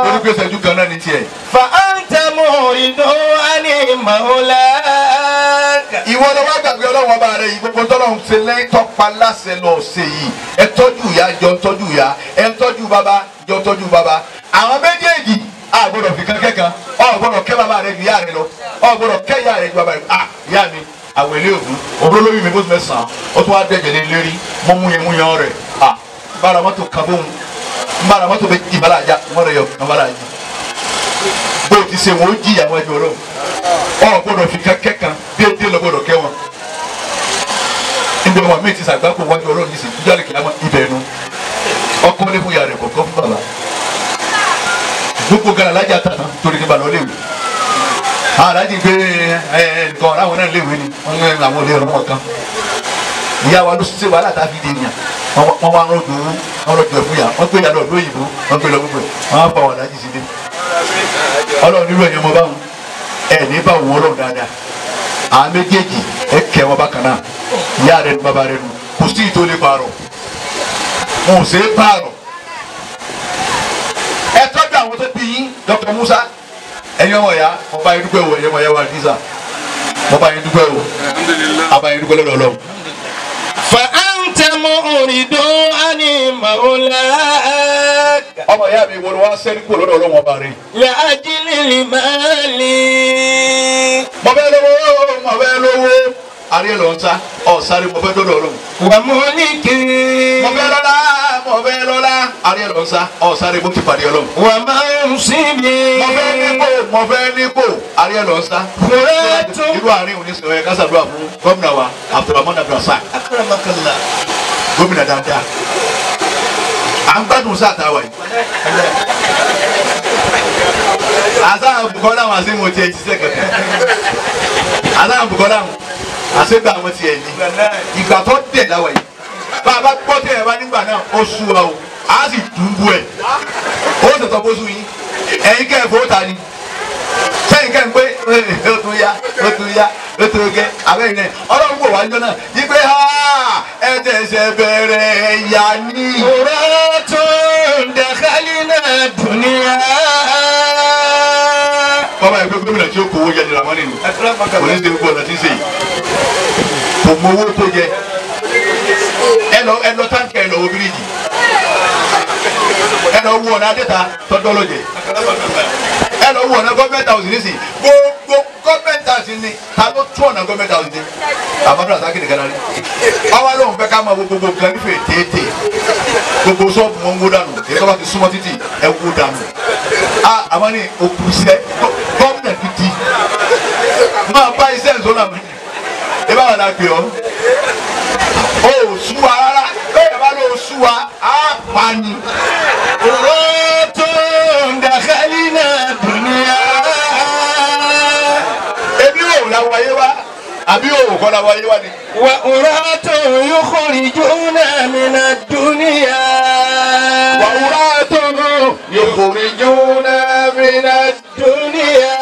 Torí pé ìṣẹ́jú kan náà ní tiẹ̀. فأنت معرض عن مولاك. Ìwọ lọ wá gbàgbé Ọlọ́run ọba rẹ yìí gbogbo tọ́lọ́run ṣe lẹ́yìn tọ́pa láṣẹ lọ ṣe yìí ẹ tọ́jú ìyá jọ tọ́jú ìyá ẹ tọ́jú bàbá jọ tọ́jú bàbá àwọn méjèèjì a gbọ́dọ̀ fi kankan kan ọ gbọ́dọ̀ kẹ́ bàbá rẹ ju ìyá rẹ lọ ọ gbọ́dọ̀ kẹ́ ìyá rẹ ju bàbá rẹ ah ìyá mi àwẹ̀lé ògún òun lórí mi bó ti mẹ́ sàn ó tún wá dẹ̀jẹ̀ lé lérí mọ́ mú yẹn mú yẹn rẹ̀ ah bára mọ́tò kan bóun bára mọ́tò bẹ jì bára àjà mọ́rẹ̀ yọ kan bára àjì bó ti ṣe wọn ó jìyà wọn ẹjọ́ Ọlọ́run ọ gbọ́dọ̀ fi kankan kan déédéé lọ gbọ́dọ̀ kẹ́ wọn níbi ọmọ mi ti sàgbákò wájú Ọlọ́run yìí sì jálè kìlámà ibẹ̀ nu ọkọ lé fún ìyá rẹ̀ kọ̀ọ̀kan fún bàbá Gbogbo kan alájà tàtà torí kí n bá lọ léwu. Alájì gbé nǹkan ọ̀rá àwọn náà léwu ni wọ́n ń àwọn olè ọmọ kan. Ìyá wa ló ṣe wàhálà tá a fi dé nìyà. Wọ́n wá rọ́jò owó, wọ́n rọ́jò ẹ̀fún yà, wọ́n gbé yà lọ lóyìnbó, wọ́n gbé lọ gbogbo ẹ̀, wọ́n á fa àwọn alájì sílé. Ọlọ́run nírú ẹ̀yìn ọmọ báwọn, ẹ̀ ní bá wọn ọlọ́run dáadáa. Àwọn méjèèjì ẹ kẹ́ wọn bákan náà. Ìyá rẹ nu bàbá rẹ nu, kò sí ìtò lè pààrọ̀. Wọn ò ṣe é pààrọ̀. Ẹ tọ́jú àwọn tó bí yín, Dr. Musa, ẹ̀yin ọmọ ìyá, mo bá yín dúpẹ́ o, ẹ̀yin ọmọ ìyá wa Hadiza, mo bá yín dúpẹ́ o, a bá yín dúpẹ́ lọ́dọ̀ Ọlọ́run. فأنت معرض عن مولاك. Ọmọ ìyá mi wọ́n wá sẹ́ni kúrò lọ́dọ̀ Ọlọ́run ọba rẹ̀. لأجل المال. Mo fẹ́ lówó, mo fẹ́ lówó. Àríyé lọ ń sá, ọ̀ sáré mo fẹ́ dọ́dọ̀ Ọlọ́run. وملك. Mo fẹ́ lọ́lá, mo fẹ́ lọ́lá. Àríyé lọ ń sá, ọ̀ sáré mo ti pàdé Ọlọ́run. ومنصب. Mo fẹ́ nípò, mo fẹ́ nípò. Àríyé lọ ń sá. Irú àárín òní sọ̀rọ̀ ẹ̀ kásàdúrà fún gómìnà wa Abdulrahman Abdulrasaq. أكرمك الله. Gómìnà dáadáa. À ń gbádùn sáà tá a wà yìí. Àṣà Bukola wọn àṣẹ mo tiẹ̀ ṣiṣẹ́ kankan. Àṣà Bukola wọn àṣẹ gbà wọn tiẹ̀ ní. Ìgbà tó dẹ̀ láwà yìí. Bá a bá gbọ́ tẹ̀ ẹ̀ bá nígbà náà ó sú wa o. A sì dùn bú ẹ̀. Ó sọ̀tọ̀ bó sú yín. Ẹ̀yin kẹ́ ẹ̀ fowó ta ni. Sẹ́yìn kẹ́ ń pé ó tún yá, ó tún yá, ó tún gẹ́. Àbẹ́yìn náà Ọlọ́run wò wá níjọ́ náà. Yí pé ẹ tẹ̀sẹ̀ bẹ̀rẹ̀ yà ní. قرات دخلنا الدنيا. Bàbá yìí pé gómìnà tí ó kówó jẹ ní Ramani ni. Kò ní ṣe gbogbo ọ̀nà tí ń ṣe yìí. Kò mọ owó kó jẹ. Ẹ lọ táǹkì ẹ lọ wo bíríìjì. Ẹ lọ wo ọ̀nà Adéta tọ́jọ́ lọ́jẹ̀. Ẹ lọ wo ọ̀nà gọ́ọ̀mẹ̀ntì house nísìnyí. Gbogbo gọ́ọ̀mẹ̀ntì house ni ta ló tún ọ̀nà gọ́ọ̀mẹ̀ntì house ní. Àbábọ̀ àtàkì nìkan lárí. Ọwọ́ lóun fẹ́ ká máa wo gbogbo nǹkan nífẹ̀ẹ́ téèté. Gbogbo ṣọ́ọ̀bù wọn ń wó dànù. Èyí tó bá ti súnmọ́ títì ẹ wó dànù. Àmọ́ ní òkú iṣẹ́ gómìnà gidi. Máa bá iṣẹ́ ìṣó náà. Ẹ bá wà lá pè ọ́. O ò sú wa rárá. Bẹ́ẹ̀ bá lọ sú wa, á pa ni. قرات دخلنا الدنيا. Ebi ò la wáyé wá. Àbí òwò kọ́ la wáyé wá ni. وأرات يخرجون من الدنيا. وأرات يخرجون من الدنيا.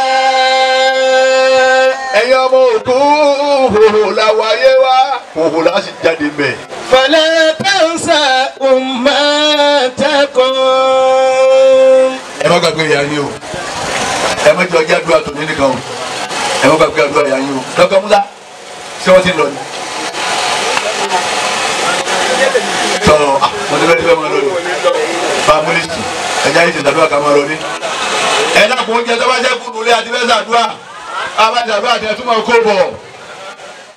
Ẹ̀yin ọmọ òkú hòhò la wáyé wá. Hòhò la sì jáde mẹ́. فلا تنسى أمتكم. Ẹ má gbàgbé ìyá yín o. Ẹ má jẹ́ ọjọ́ àdúrà tòní nìkan o. Ẹ má gbàgbé àdúrà ìyá yín o. Dr. Musa, ṣé wọ́n ti lọ ni? Tọ́ mo ti fẹ́ máa lọ ni. Bá a múlísì, ẹja yìí ti ṣàdúrà ká máa lọ ní. Ẹ dákun oúnjẹ tó bá jẹ́ kúndùn lé àti fẹ́ ṣàdúrà. A bá ṣàdúrà àti ẹtúmọ̀ kó bọ̀.